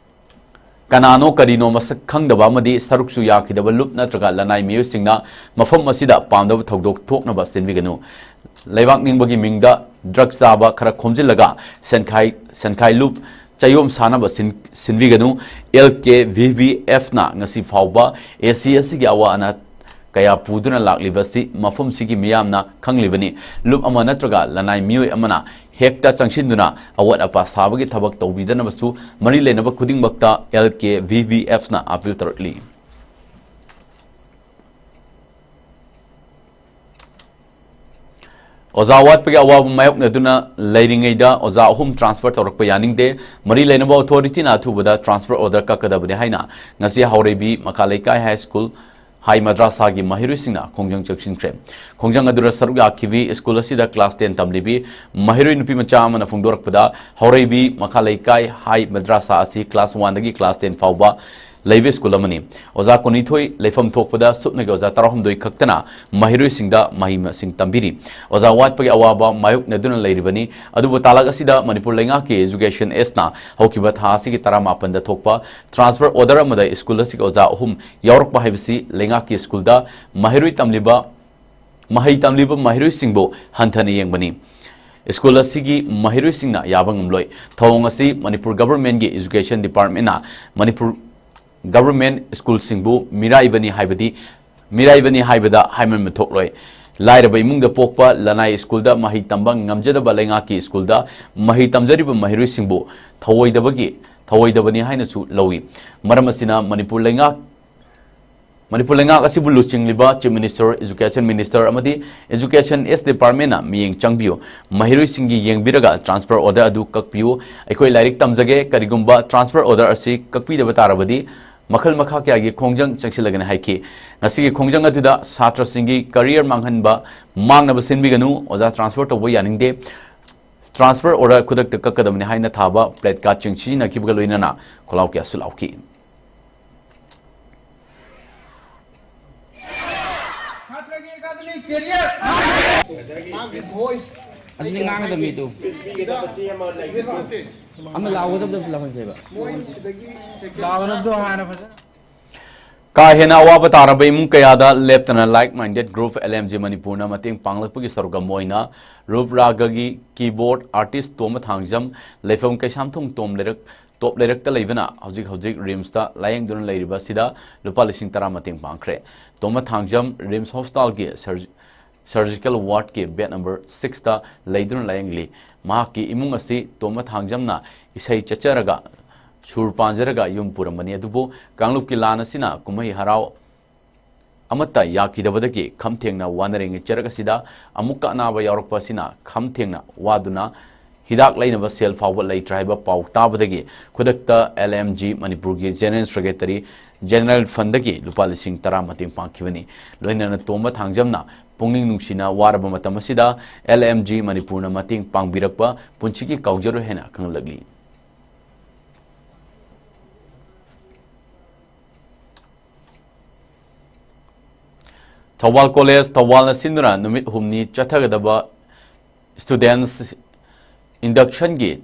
ꯀꯅꯥꯅꯣ ꯀꯔꯤꯅꯣ ꯃꯁꯛ ꯈꯪꯗꯕ ꯑꯃꯗꯤ ꯁꯔꯨꯛꯁꯨ ꯌꯥꯈꯤꯗꯕ ꯂꯨꯞ ꯅꯠꯇ꯭ꯔꯒ ꯂꯅꯥꯏ ꯃꯤꯑꯣꯏꯁꯤꯡꯅ ꯃꯐꯝ ꯑꯁꯤꯗ ꯄꯥꯝꯗꯕ ꯊꯧꯗꯣꯛ ꯊꯣꯛꯅꯕ ꯁꯤꯟꯕꯤꯒꯅꯨ꯫ ꯂꯩꯕꯥꯛ ꯅꯤꯡꯕꯒꯤ ꯃꯤꯡꯗ drug ꯆꯥꯕ ꯈꯔ ꯈꯣꯝꯖꯤꯜꯂꯒ ꯁꯦꯟꯈꯥꯏ, ꯁꯦꯟꯈꯥꯏ ꯂꯨꯞ ꯆꯌꯣꯝ ꯁꯥꯅꯕ ꯁꯤꯟ-, ꯁꯤꯟꯕꯤꯒꯅꯨ꯫ L K V V F ꯅ ꯉꯁꯤ ꯐꯥꯎꯕ ꯑꯦꯁ ꯁꯤ ꯑꯦꯁ ꯇꯤꯒꯤ ꯑꯋꯥ ꯑꯅꯥ ꯀꯌꯥ ꯄꯨꯗꯨꯅ ꯂꯥꯛꯂꯤꯕꯁꯤ ꯃꯐꯝꯁꯤꯒꯤ ꯃꯤꯌꯥꯝꯅ ꯈꯪꯂꯤꯕꯅꯤ꯫ ꯂꯨꯞ ꯑꯃ ꯅꯠꯇ꯭ꯔꯒ ꯂꯅꯥꯏ ꯃꯤꯑꯣꯏ ꯑꯃꯅ ꯍꯦꯛꯇ ꯆꯪꯁꯤꯟꯗꯨꯅ ꯑꯋꯥꯠ ꯑꯄꯥ ꯁꯥꯕꯒꯤ ꯊꯕꯛ ꯇꯧꯕꯤꯗꯅꯕꯁꯨ ꯃꯔꯤ ꯂꯩꯅꯕ ꯈꯨꯗꯤꯡꯃꯛꯇ L K V V F ꯅ appeal ꯇꯧꯔꯛꯂꯤ꯫ ꯑꯣꯖꯥ ꯋꯥꯠꯄꯒꯤ ꯑꯋꯥꯕ ꯃꯥꯌꯣꯛꯅꯗꯨꯅ ꯂꯩꯔꯤꯉꯩꯗ ꯑꯣꯖꯥ ꯑꯍꯨꯝ transfer ꯇꯧꯔꯛꯄ ꯌꯥꯅꯤꯡꯗꯦ꯫ ꯃꯔꯤ ꯂꯩꯅꯕ authority ꯅ ꯑꯊꯨꯕꯗ transfer order ꯀꯛꯀꯗꯕꯅꯤ ꯍꯥꯏꯅ ꯉꯁꯤ ꯍꯥꯎꯔꯩꯕꯤ ꯃꯈꯥ ꯂꯩꯀꯥꯏ High School, ꯍꯥꯏ ꯃꯗ꯭ꯔꯥꯁꯥꯒꯤ ꯃꯍꯩꯔꯣꯏꯁꯤꯡꯅ ꯈꯣꯡꯖꯪ ꯆꯪꯁꯤꯟꯈ꯭ꯔꯦ꯫ ꯈꯣꯡꯖꯪ ꯑꯗꯨꯗ ꯁꯔꯨꯛ ꯌꯥꯈꯤꯕꯤ ꯁ꯭ꯀꯨꯜ ꯑꯁꯤꯗ class ten ꯇꯝꯂꯤꯕꯤ ꯃꯍꯩꯔꯣꯏ ꯅꯨꯄꯤ ꯃꯆꯥ ꯑꯃꯅ ꯐꯣꯡꯗꯣꯔꯛꯄꯗ, ꯍꯥꯎꯔꯩꯕꯤ ꯃꯈꯥ ꯂꯩꯀꯥꯏ ꯍꯥꯏ ꯃꯗ꯭ꯔꯥꯁꯥ ꯑꯁꯤ class one ꯗꯒꯤ class ten ꯐꯥꯎꯕ ꯂꯩꯕ ꯁ꯭ꯀꯨꯜ ꯑꯃꯅꯤ꯫ ꯑꯣꯖꯥ ꯀꯨꯟꯅꯤꯊꯣꯏ ꯂꯩꯐꯝ ꯊꯣꯛꯄꯗ ꯁꯨꯞꯅꯒꯤ ꯑꯣꯖꯥ ꯇꯔꯥꯍꯨꯝꯗꯣꯏ ꯈꯛꯇꯅ ꯃꯍꯩꯔꯣꯏꯁꯤꯡꯗ ꯃꯍꯩ ꯃꯁꯤꯡ ꯇꯝꯕꯤꯔꯤ꯫ ꯑꯣꯖꯥ ꯋꯥꯠꯄꯒꯤ ꯑꯋꯥꯕ ꯃꯥꯌꯣꯛꯅꯗꯨꯅ ꯂꯩꯔꯤꯕꯅꯤ꯫ ꯑꯗꯨꯕꯨ ꯇꯥꯂꯛ ꯑꯁꯤꯗ ꯃꯅꯤꯄꯨꯔ ꯂꯩꯉꯥꯛꯀꯤ Education Sꯅ ꯍꯧꯈꯤꯕ ꯊꯥ ꯑꯁꯤꯒꯤ ꯇꯔꯥꯃꯥꯄꯟꯗ ꯊꯣꯛꯄ transfer order ꯑꯃꯗ ꯁ꯭ꯀꯨꯜ ꯑꯁꯤꯒꯤ ꯑꯣꯖꯥ ꯑꯍꯨꯝ ꯌꯥꯎꯔꯛꯄ ꯍꯥꯏꯕꯁꯤ ꯂꯩꯉꯥꯛꯀꯤ ꯁ꯭ꯀꯨꯜꯗ ꯃꯍꯩꯔꯣꯏ ꯇꯝꯂꯤꯕ ꯃꯍꯩ ꯇꯝꯂꯤꯕ ꯃꯍꯩꯔꯣꯏꯁꯤꯡꯕꯨ ꯍꯟꯊꯅ ꯌꯦꯡꯕꯅꯤ꯫ ꯁ꯭ꯀꯨꯜ ꯑꯁꯤꯒꯤ ꯃꯍꯩꯔꯣꯏꯁꯤꯡꯅ ꯌꯥꯕ ꯉꯝꯂꯣꯏ꯫ ꯊꯧꯑꯣꯡ ꯑꯁꯤ ꯃꯅꯤꯄꯨꯔ Governmentꯀꯤ Education Departmentꯅ ꯃꯅꯤꯄꯨꯔ Government ꯁ꯭ꯀꯨꯜꯁꯤꯡꯕꯨ ꯃꯤꯔꯥꯏꯕꯅꯤ ꯍꯥꯏꯕꯗꯤ, ꯃꯤꯔꯥꯏꯕꯅꯤ ꯍꯥꯏꯕꯗ ꯍꯥꯏꯃꯟꯕ ꯊꯣꯛꯂꯣꯏ꯫ ꯂꯥꯏꯔꯕ ꯏꯃꯨꯡꯗ ꯄꯣꯛꯄ, ꯂꯅꯥꯏ ꯁ꯭ꯀꯨꯜꯗ ꯃꯍꯩ ꯇꯝꯕ ꯉꯝꯖꯗꯕ ꯂꯩꯉꯥꯛꯀꯤ ꯁ꯭ꯀꯨꯜꯗ ꯃꯍꯩ ꯇꯝꯖꯔꯤꯕ ꯃꯍꯩꯔꯣꯏꯁꯤꯡꯕꯨ ꯊꯧꯑꯣꯏꯗꯕꯒꯤ, ꯊꯧꯑꯣꯏꯗꯕꯅꯤ ꯍꯥꯏꯅꯁꯨ ꯂꯧꯏ꯫ ꯃꯔꯝ ꯑꯁꯤꯅ ꯃꯅꯤꯄꯨꯔ ꯂꯩꯉꯥꯛ ꯃꯅꯤꯄꯨꯔ ꯂꯩꯉꯥꯛ ꯑꯁꯤꯕꯨ ꯂꯨꯆꯤꯡꯂꯤꯕ Chief Minister, Education Minister ꯑꯃꯗꯤ Education S Departmentꯅ ꯃꯤꯠꯌꯦꯡ ꯆꯪꯕꯤꯌꯨ꯫ ꯃꯍꯩꯔꯣꯏꯁꯤꯡꯒꯤ ꯌꯦꯡꯕꯤꯔꯒ transfer order ꯑꯗꯨ ꯀꯛꯄꯤꯌꯨ꯫ ꯑꯩꯈꯣꯏ ꯂꯥꯏꯔꯤꯛ ꯇꯝꯖꯒꯦ, ꯀꯔꯤꯒꯨꯝꯕ transfer order ꯑꯁꯤ ꯀꯛꯄꯤꯗꯕ ꯇꯥꯔꯕꯗꯤ ꯃꯈꯜ ꯃꯈꯥ ꯀꯌꯥꯒꯤ ꯈꯣꯡꯖꯪ ꯆꯪꯁꯤꯜꯂꯒꯅꯤ ꯍꯥꯏꯈꯤ꯫ ꯉꯁꯤꯒꯤ ꯈꯣꯡꯖꯪ ꯑꯗꯨꯗ ꯁꯥꯇ꯭ꯔꯁꯤꯡꯒꯤ career ꯃꯥꯡꯍꯟꯕ, ꯃꯥꯡꯅꯕ ꯁꯤꯟꯕꯤꯒꯅꯨ, ꯑꯣꯖꯥ transfer ꯇꯧꯕ ꯌꯥꯅꯤꯡꯗꯦ꯫ Transfer order ꯈꯨꯗꯛꯇ ꯀꯛꯀꯗꯕꯅꯤ ꯍꯥꯏꯅ ꯊꯥꯕ placardꯁꯤꯡ ꯁꯤꯖꯤꯟꯅꯈꯤꯕꯒ ꯂꯣꯏꯅꯅ ꯈꯣꯜꯂꯥꯎ ꯀꯌꯥꯁꯨ ꯂꯥꯎꯈꯤ꯫ ꯑꯗꯨꯗꯤ ꯉꯥꯡꯒꯗꯕꯅꯤ ꯑꯗꯨ꯫ ꯑꯃ ꯂꯥꯎꯒꯗꯕꯗꯣ ꯂꯥꯎꯍꯟꯁꯦꯕ꯫ ꯀꯥ ꯍꯦꯟꯅ ꯑꯋꯥꯕ ꯇꯥꯔꯕ ꯏꯃꯨꯡ ꯀꯌꯥꯗ ꯂꯦꯞꯇꯅ Like Minded Group L M G ꯃꯅꯤꯄꯨꯔꯅ ꯃꯇꯦꯡ ꯄꯥꯡꯂꯛꯄꯒꯤ ꯁꯔꯨꯛ ꯑꯃ ꯑꯣꯏꯅ ꯔꯨꯞ ꯔꯥꯒꯒꯤ keyboard artist ꯇꯣꯝꯕ ꯊꯥꯡꯖꯝ, ꯂꯩꯐꯝ ꯀꯩꯁꯥꯝꯊꯣꯡ ꯇꯣꯝ ꯂꯩꯔꯛ, ꯇꯣꯞ ꯂꯩꯔꯛꯇ ꯂꯩꯕꯅ ꯍꯧꯖꯤꯛ ꯍꯧꯖꯤꯛ RIMSꯇ ꯂꯥꯌꯦꯡꯗꯨꯅ ꯂꯩꯔꯤꯕ ꯑꯁꯤꯗ ꯂꯨꯄꯥ ꯂꯤꯁꯤꯡ ꯇꯔꯥ ꯃꯇꯦꯡ ꯄꯥꯡꯈ꯭ꯔꯦ꯫ ꯇꯣꯝꯕ Thangjam RIMS Hospitalꯒꯤ surg-, surgical wardꯀꯤ bed number sixꯇ ꯂꯩꯗꯨꯅ ꯂꯥꯌꯦꯡꯂꯤ꯫ ꯃꯍꯥꯛꯀꯤ ꯏꯃꯨꯡ ꯑꯁꯤ ꯇꯣꯝꯕ ꯊꯥꯡꯖꯝꯅ ꯏꯁꯩ ꯆꯠꯆꯔꯒ, ꯁꯨꯔ ꯄꯥꯟꯖꯔꯒ ꯌꯨꯝ ꯄꯨꯔꯝꯕꯅꯤ꯫ ꯑꯗꯨꯕꯨ ꯀꯥꯡꯂꯨꯞꯀꯤ ꯂꯥꯟ ꯑꯁꯤꯅ ꯀꯨꯝꯍꯩ ꯍꯔꯥꯎ ꯑꯃꯠꯇ ꯌꯥꯈꯤꯗꯕꯗꯒꯤ ꯈꯝ ꯊꯦꯡꯅ ꯋꯥꯅꯔꯤꯉꯩ ꯆꯔꯛ ꯑꯁꯤꯗ ꯑꯃꯨꯛꯀ ꯑꯅꯥꯕ ꯌꯥꯎꯔꯛꯄ ꯑꯁꯤꯅ ꯈꯝ ꯊꯦꯡꯅ ꯋꯥꯗꯨꯅ ꯍꯤꯗꯥꯛ ꯂꯩꯅꯕ ꯁꯦꯜ ꯐꯥꯎꯕ ꯂꯩꯇ꯭ꯔꯦ ꯍꯥꯏꯕ ꯄꯥꯎ ꯇꯥꯕꯗꯒꯤ ꯈꯨꯗꯛꯇ L M G ꯃꯅꯤꯄꯨꯔꯒꯤ General Secretary General Fundꯗꯒꯤ ꯂꯨꯄꯥ ꯂꯤꯁꯤꯡ ꯇꯔꯥ ꯃꯇꯦꯡ ꯄꯥꯡꯈꯤꯕꯅꯤ꯫ ꯂꯣꯏꯅꯅ ꯇꯣꯝꯕ ꯊꯥꯡꯖꯝꯅ ꯄꯨꯛꯅꯤꯡ ꯅꯨꯡꯁꯤꯅ ꯋꯥꯔꯕ ꯃꯇꯝ ꯑꯁꯤꯗ L M G ꯃꯅꯤꯄꯨꯔꯅ ꯃꯇꯦꯡ ꯄꯥꯡꯕꯤꯔꯛꯄ ꯄꯨꯟꯁꯤꯒꯤ ꯀꯥꯎꯖꯔꯣꯏ ꯍꯥꯏꯅ ꯈꯪꯍꯜꯂꯛꯂꯤ꯫ ꯊꯧꯕꯥꯜ ꯀꯣꯂꯦꯖ ꯊꯧꯕꯥꯜꯅ ꯁꯤꯟꯗꯨꯅ ꯅꯨꯃꯤꯠ ꯍꯨꯝꯅꯤ ꯆꯠꯊꯒꯗꯕ Students Inductionꯒꯤ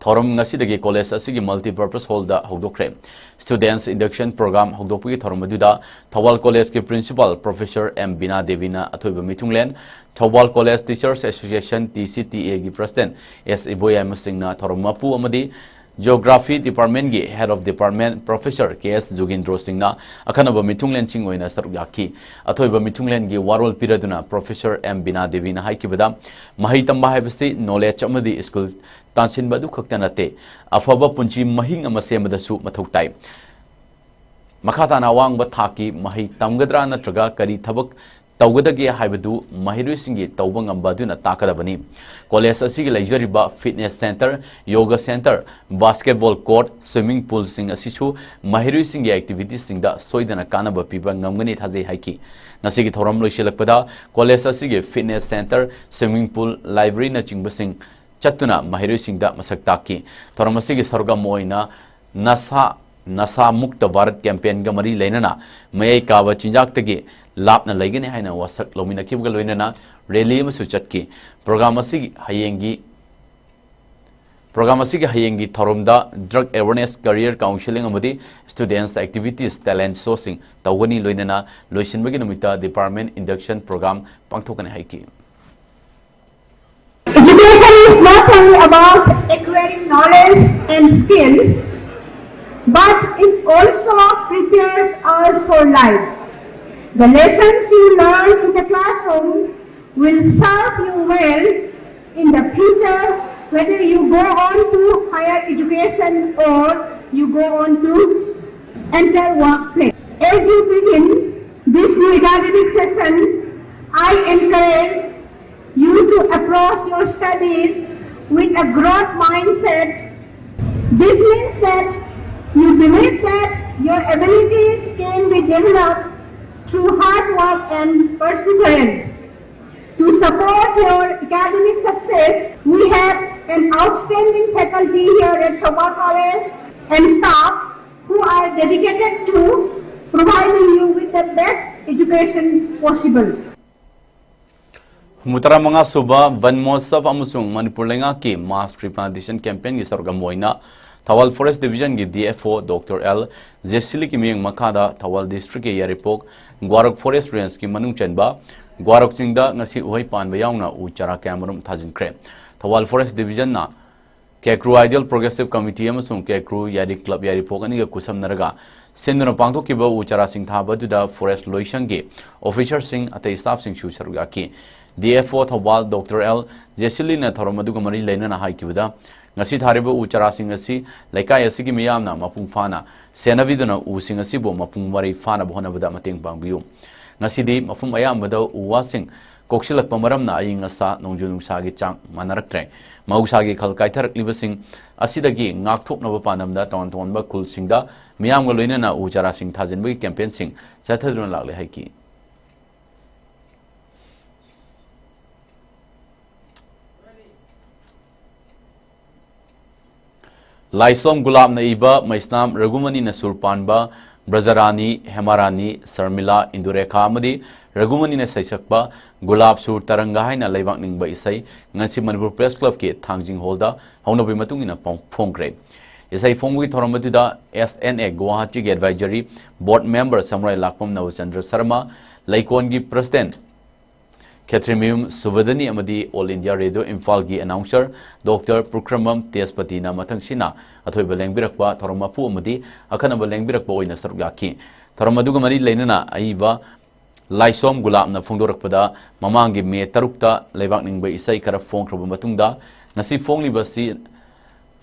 ꯊꯧꯔꯝ ꯉꯁꯤꯗꯒꯤ ꯀꯣꯂꯦꯖ ꯑꯁꯤꯒꯤ Multipurpose Hallꯗ ꯍꯧꯗꯣꯛꯈ꯭ꯔꯦ꯫ Students Induction Program ꯍꯧꯗꯣꯛꯄꯒꯤ ꯊꯧꯔꯝ ꯑꯗꯨꯗ ꯊꯧꯕꯥꯜ ꯀꯣꯂꯦꯖꯀꯤ Principal Professor ꯑꯦꯝ ꯕꯤꯅꯥ ꯗꯦꯕꯤꯅ ꯑꯊꯣꯏꯕ ꯃꯤꯊꯨꯡꯂꯦꯟ, Thoubal college Teachers Association, T C T ꯑꯦꯒꯤ President ꯑꯦꯁ ꯏꯕꯣꯌꯥꯏꯃꯁꯤꯡꯅ ꯊꯧꯔꯝ ꯃꯄꯨ ꯑꯃꯗꯤ Geography Departmentꯀꯤ Head of Department Professor ꯀꯦ ꯑꯦꯁ ꯖꯣꯒꯤꯟꯗ꯭ꯔꯣ ꯁꯤꯡꯅ ꯑꯈꯟꯅꯕ ꯃꯤꯊꯨꯡꯂꯦꯟꯁꯤꯡ ꯑꯣꯏꯅ ꯁꯔꯨꯛ ꯌꯥꯈꯤ꯫ ꯑꯊꯣꯏꯕ ꯃꯤꯊꯨꯡꯂꯦꯟꯒꯤ ꯋꯥꯔꯣꯜ ꯄꯤꯔꯗꯨꯅ Professor ꯑꯦꯝ ꯕꯤꯅꯥ ꯗꯦꯕꯤꯅ ꯍꯥꯏꯈꯤꯕꯗ, ꯃꯍꯩ ꯇꯝꯕ ꯍꯥꯏꯕꯁꯤ knowledge ꯑꯃꯗꯤ skill ꯇꯥꯟꯁꯤꯟꯕ ꯑꯗꯨ ꯈꯛꯇ ꯅꯠꯇꯦ, ꯑꯐꯕ ꯄꯨꯟꯁꯤ ꯃꯍꯤꯡ ꯑꯃ ꯁꯦꯝꯕꯗꯁꯨ ꯃꯊꯧ ꯇꯥꯏ꯫ ꯃꯈꯥ ꯇꯥꯅ ꯑꯋꯥꯡꯕ ꯊꯥꯛꯀꯤ ꯃꯍꯩ ꯇꯝꯒꯗ꯭ꯔꯥ ꯅꯠꯇ꯭ꯔꯒ ꯀꯔꯤ ꯊꯕꯛ ꯇꯧꯒꯗꯒꯦ ꯍꯥꯏꯕꯗꯨ ꯃꯍꯩꯔꯣꯏꯁꯤꯡꯒꯤ ꯇꯧꯕ ꯉꯝꯕ ꯑꯗꯨꯅ ꯇꯥꯛꯀꯗꯕꯅꯤ꯫ ꯀꯣꯂꯦꯖ ꯑꯁꯤꯒꯤ ꯂꯩꯖꯔꯤꯕ fitness center, yoga center, basketball court, swimming poolꯁꯤꯡ ꯑꯁꯤꯁꯨ ꯃꯍꯩꯔꯣꯏꯁꯤꯡꯒꯤ activitiesꯁꯤꯡꯗ ꯁꯣꯏꯗꯅ ꯀꯥꯟꯅꯕ ꯄꯤꯕ ꯉꯝꯒꯅꯤ ꯊꯥꯖꯩ ꯍꯥꯏꯈꯤ꯫ ꯉꯁꯤꯒꯤ ꯊꯧꯔꯝ ꯂꯣꯏꯁꯤꯜꯂꯛꯄꯗ ꯀꯣꯂꯦꯖ ꯑꯁꯤꯒꯤ fitness center, swimming pool, libraryꯅꯆꯤꯡꯕꯁꯤꯡ ꯆꯠꯇꯨꯅ ꯃꯍꯩꯔꯣꯏꯁꯤꯡꯗ ꯃꯁꯛ ꯇꯥꯛꯈꯤ꯫ ꯊꯧꯔꯝ ꯑꯁꯤꯒꯤ ꯁꯔꯨꯛ ꯑꯃ ꯑꯣꯏꯅ ꯅꯁꯥ, ꯅꯁꯥ ꯃꯨꯛꯇ ꯚꯥꯔꯠ campaignꯒ ꯃꯔꯤ ꯂꯩꯅꯅ ꯃꯌꯥꯏ ꯀꯥꯕ ꯆꯤꯟꯖꯥꯛꯇꯒꯤ ꯂꯥꯞꯅ ꯂꯩꯒꯅꯤ ꯍꯥꯏꯅ ꯋꯥꯁꯛ ꯂꯧꯃꯤꯟꯅꯈꯤꯕꯒ ꯂꯣꯏꯅꯅ rally ꯑꯃꯁꯨ ꯆꯠꯈꯤ꯫ Program ꯑꯁꯤꯒꯤ ꯍꯌꯦꯡꯒꯤ, program ꯑꯁꯤꯒꯤ ꯍꯌꯦꯡꯒꯤ ꯊꯧꯔꯝꯗ drug awareness, career counselling ꯑꯃꯗꯤ students activities, talent showꯁꯤꯡ ꯇꯧꯒꯅꯤ꯫ ꯂꯣꯏꯅꯅ ꯂꯣꯏꯁꯤꯟꯕꯒꯤ ꯅꯨꯃꯤꯠꯇ department induction program ꯄꯥꯡꯊꯣꯛꯀꯅꯤ ꯍꯥꯏꯈꯤ꯫ Education is not only about acquiring knowledge and skills, but it also prepares us for life. The lessons you learn in the classroom will serve you well in the future, whether you go on to higher education or you go on to enter workplace. As you begin this new academic session, I encourage you to approach your studies with a growth mindset. This means that you believe that your abilities can be developed through hard work and perseverance. To support your academic success, we have an outstanding faculty here at Thoubal College and staff who are dedicated to providing you with the best Education possible. ꯍꯨꯝꯐꯨꯇꯔꯥ ꯃꯉꯥ ꯁꯨꯕ ꯚꯟ ꯃꯍꯣꯠꯁꯕ ꯑꯃꯁꯨꯡ ꯃꯅꯤꯄꯨꯔ ꯂꯩꯉꯥꯛꯀꯤ mass replantation campaignꯒꯤ ꯁꯔꯨꯛ ꯑꯃ ꯑꯣꯏꯅ Thoubal Forest Divisionꯒꯤ D F O Doctor L ꯖꯦꯁꯤꯂꯤꯒꯤ ꯃꯤꯠꯌꯦꯡ ꯃꯈꯥꯗ ꯊꯧꯕꯥꯜ districtꯀꯤ ꯌꯥꯏꯔꯤꯄꯣꯛ ꯒ꯭ꯋꯥꯔꯣꯛ forest rangeꯀꯤ ꯃꯅꯨꯡ ꯆꯟꯕ ꯒ꯭ꯋꯥꯔꯣꯛ ꯆꯤꯡꯗ ꯉꯁꯤ ꯎꯍꯩ ꯄꯥꯟꯕ ꯌꯥꯎꯅ ꯎ ꯆꯥꯔꯥ ꯀꯌꯥꯃꯔꯨꯝ ꯊꯥꯖꯤꯟꯈ꯭ꯔꯦ꯫ Thoubal Forest Divisionꯅ ꯀꯦꯀ꯭ꯔꯨ Ideal Progressive Committee ꯑꯃꯁꯨꯡ ꯀꯦꯀ꯭ꯔꯨ ꯌꯥꯏꯔꯤ club ꯌꯥꯏꯔꯤꯄꯣꯛ ꯑꯅꯤꯒ ꯈꯨꯠꯁꯝꯅꯔꯒ ꯁꯤꯟꯗꯨꯅ ꯄꯥꯡꯊꯣꯛꯈꯤꯕ ꯎ ꯆꯥꯔꯥꯁꯤꯡ ꯊꯥꯕ ꯑꯗꯨꯗ forest ꯂꯣꯏꯁꯪꯒꯤ officerꯁꯤꯡ, ꯑꯇꯩ staffꯁꯤꯡꯁꯨ ꯁꯔꯨꯛ ꯌꯥꯈꯤ꯫ D F O Thoubal Doctor L ꯖꯦꯁꯤꯂꯤꯅ ꯊꯧꯔꯝ ꯑꯗꯨꯒ ꯃꯔꯤ ꯂꯩꯅꯅ ꯍꯥꯏꯈꯤꯕꯗ, ꯉꯁꯤ ꯊꯥꯔꯤꯕ ꯎ ꯆꯥꯔꯥꯁꯤꯡ ꯑꯁꯤ ꯂꯩꯀꯥꯏ ꯑꯁꯤꯒꯤ ꯃꯤꯌꯥꯝꯅ ꯃꯄꯨꯡ ꯐꯥꯅ ꯁꯦꯟꯅꯕꯤꯗꯨꯅ ꯎꯁꯤꯡ ꯑꯁꯤꯕꯨ ꯃꯄꯨꯡ ꯃꯔꯩ ꯐꯥꯅꯕ ꯍꯣꯠꯅꯕꯗ ꯃꯇꯦꯡ ꯄꯥꯡꯕꯤꯌꯨ꯫ ꯉꯁꯤꯗꯤ ꯃꯐꯝ ꯑꯌꯥꯝꯕꯗ ꯎ ꯋꯥꯁꯤꯡ ꯀꯣꯛꯁꯤꯜꯂꯛꯄ ꯃꯔꯝꯅ ꯑꯏꯪ ꯑꯁꯥ, ꯅꯣꯡꯖꯨ ꯅꯨꯡꯁꯥꯒꯤ ꯆꯥꯡ ꯃꯥꯟꯅꯔꯛꯇ꯭ꯔꯦ꯫ ꯃꯍꯧꯁꯥꯒꯤ ꯈꯜ ꯀꯥꯏꯊꯔꯛꯂꯤꯕꯁꯤꯡ ꯑꯁꯤꯗꯒꯤ ꯉꯥꯛꯊꯣꯛꯅꯕ ꯄꯥꯟꯗꯝꯗ ꯇꯣꯉꯥꯟ ꯇꯣꯉꯥꯟꯕ ꯈꯨꯜꯁꯤꯡꯗ ꯃꯤꯌꯥꯝꯒ ꯂꯣꯏꯅꯅ ꯎ ꯆꯥꯔꯥꯁꯤꯡ ꯊꯥꯖꯤꯟꯕꯒꯤ campaignꯁꯤꯡ ꯆꯠꯊꯗꯨꯅ ꯂꯥꯛꯂꯦ ꯍꯥꯏꯈꯤ꯫ ꯂꯥꯏꯁꯣꯝ ꯒꯨꯂꯥꯞꯅ ꯏꯕ ꯃꯩꯁꯅꯥꯝ ꯔꯘꯨꯃꯅꯤꯅ ꯁꯨꯔ ꯄꯥꯟꯕ ꯕ꯭ꯔꯖꯔꯥꯅꯤ, ꯍꯦꯃꯥꯔꯥꯅꯤ, ꯁꯔꯃꯤꯂꯥ, ꯏꯟꯗꯨꯔꯦꯈꯥ ꯑꯃꯗꯤ ꯔꯘꯨꯃꯅꯤꯅ ꯁꯩꯁꯛꯄ ꯒꯨꯂꯥꯞ ꯁꯨꯔ ꯇꯔꯪꯒ ꯍꯥꯏꯅ ꯂꯩꯕꯥꯛ ꯅꯤꯡꯕ ꯏꯁꯩ ꯉꯁꯤ ꯃꯅꯤꯄꯨꯔ Press Clubꯀꯤ ꯊꯥꯡꯖꯤꯡ hallꯗ ꯍꯧꯅꯕꯤ ꯃꯇꯨꯡ ꯏꯟꯅ ꯐꯣꯡ-, ꯐꯣꯡꯈ꯭ꯔꯦ꯫ ꯏꯁꯩ ꯐꯣꯡꯕꯒꯤ ꯊꯧꯔꯝ ꯑꯗꯨꯗ S N A ꯒꯨꯋꯥꯍꯥꯇꯤꯒꯤ advisory board member ꯁꯝꯔꯥꯏ ꯂꯥꯛꯄꯝ Nabachandra Sharma, ꯂꯩꯀꯣꯟꯒꯤ president ꯈꯦꯇ꯭ꯔꯤꯃꯌꯨꯝ ꯁꯨꯕꯗꯅꯤ ꯑꯃꯗꯤ All India Radio ꯏꯝꯐꯥꯜꯒꯤ announcer Doctor ꯄꯨꯈ꯭ꯔꯝꯕꯝ ꯇꯦꯖꯄꯇꯤꯅ ꯃꯊꯪꯁꯤꯅ ꯑꯊꯣꯏꯕ ꯂꯦꯡꯕꯤꯔꯛꯄ, ꯊꯧꯔꯝ ꯃꯄꯨ ꯑꯃꯗꯤ ꯑꯈꯟꯅꯕ ꯂꯦꯡꯕꯤꯔꯛꯄ ꯑꯣꯏꯅ ꯁꯔꯨꯛ ꯌꯥꯈꯤ꯫ ꯊꯧꯔꯝ ꯑꯗꯨꯒ ꯃꯔꯤ ꯂꯩꯅꯅ ꯑꯏꯕ ꯂꯥꯏꯁꯣꯝ ꯒꯨꯂꯥꯞꯅ ꯐꯣꯡꯗꯣꯔꯛꯄꯗ, ꯃꯃꯥꯡꯒꯤ ꯃꯦ ꯇꯔꯨꯛꯇ ꯂꯩꯕꯥꯛ ꯅꯤꯡꯕ ꯏꯁꯩ ꯈꯔ ꯐꯣꯡꯈ꯭ꯔꯕ ꯃꯇꯨꯡꯗ, ꯉꯁꯤ ꯐꯣꯡꯂꯤꯕꯁꯤ,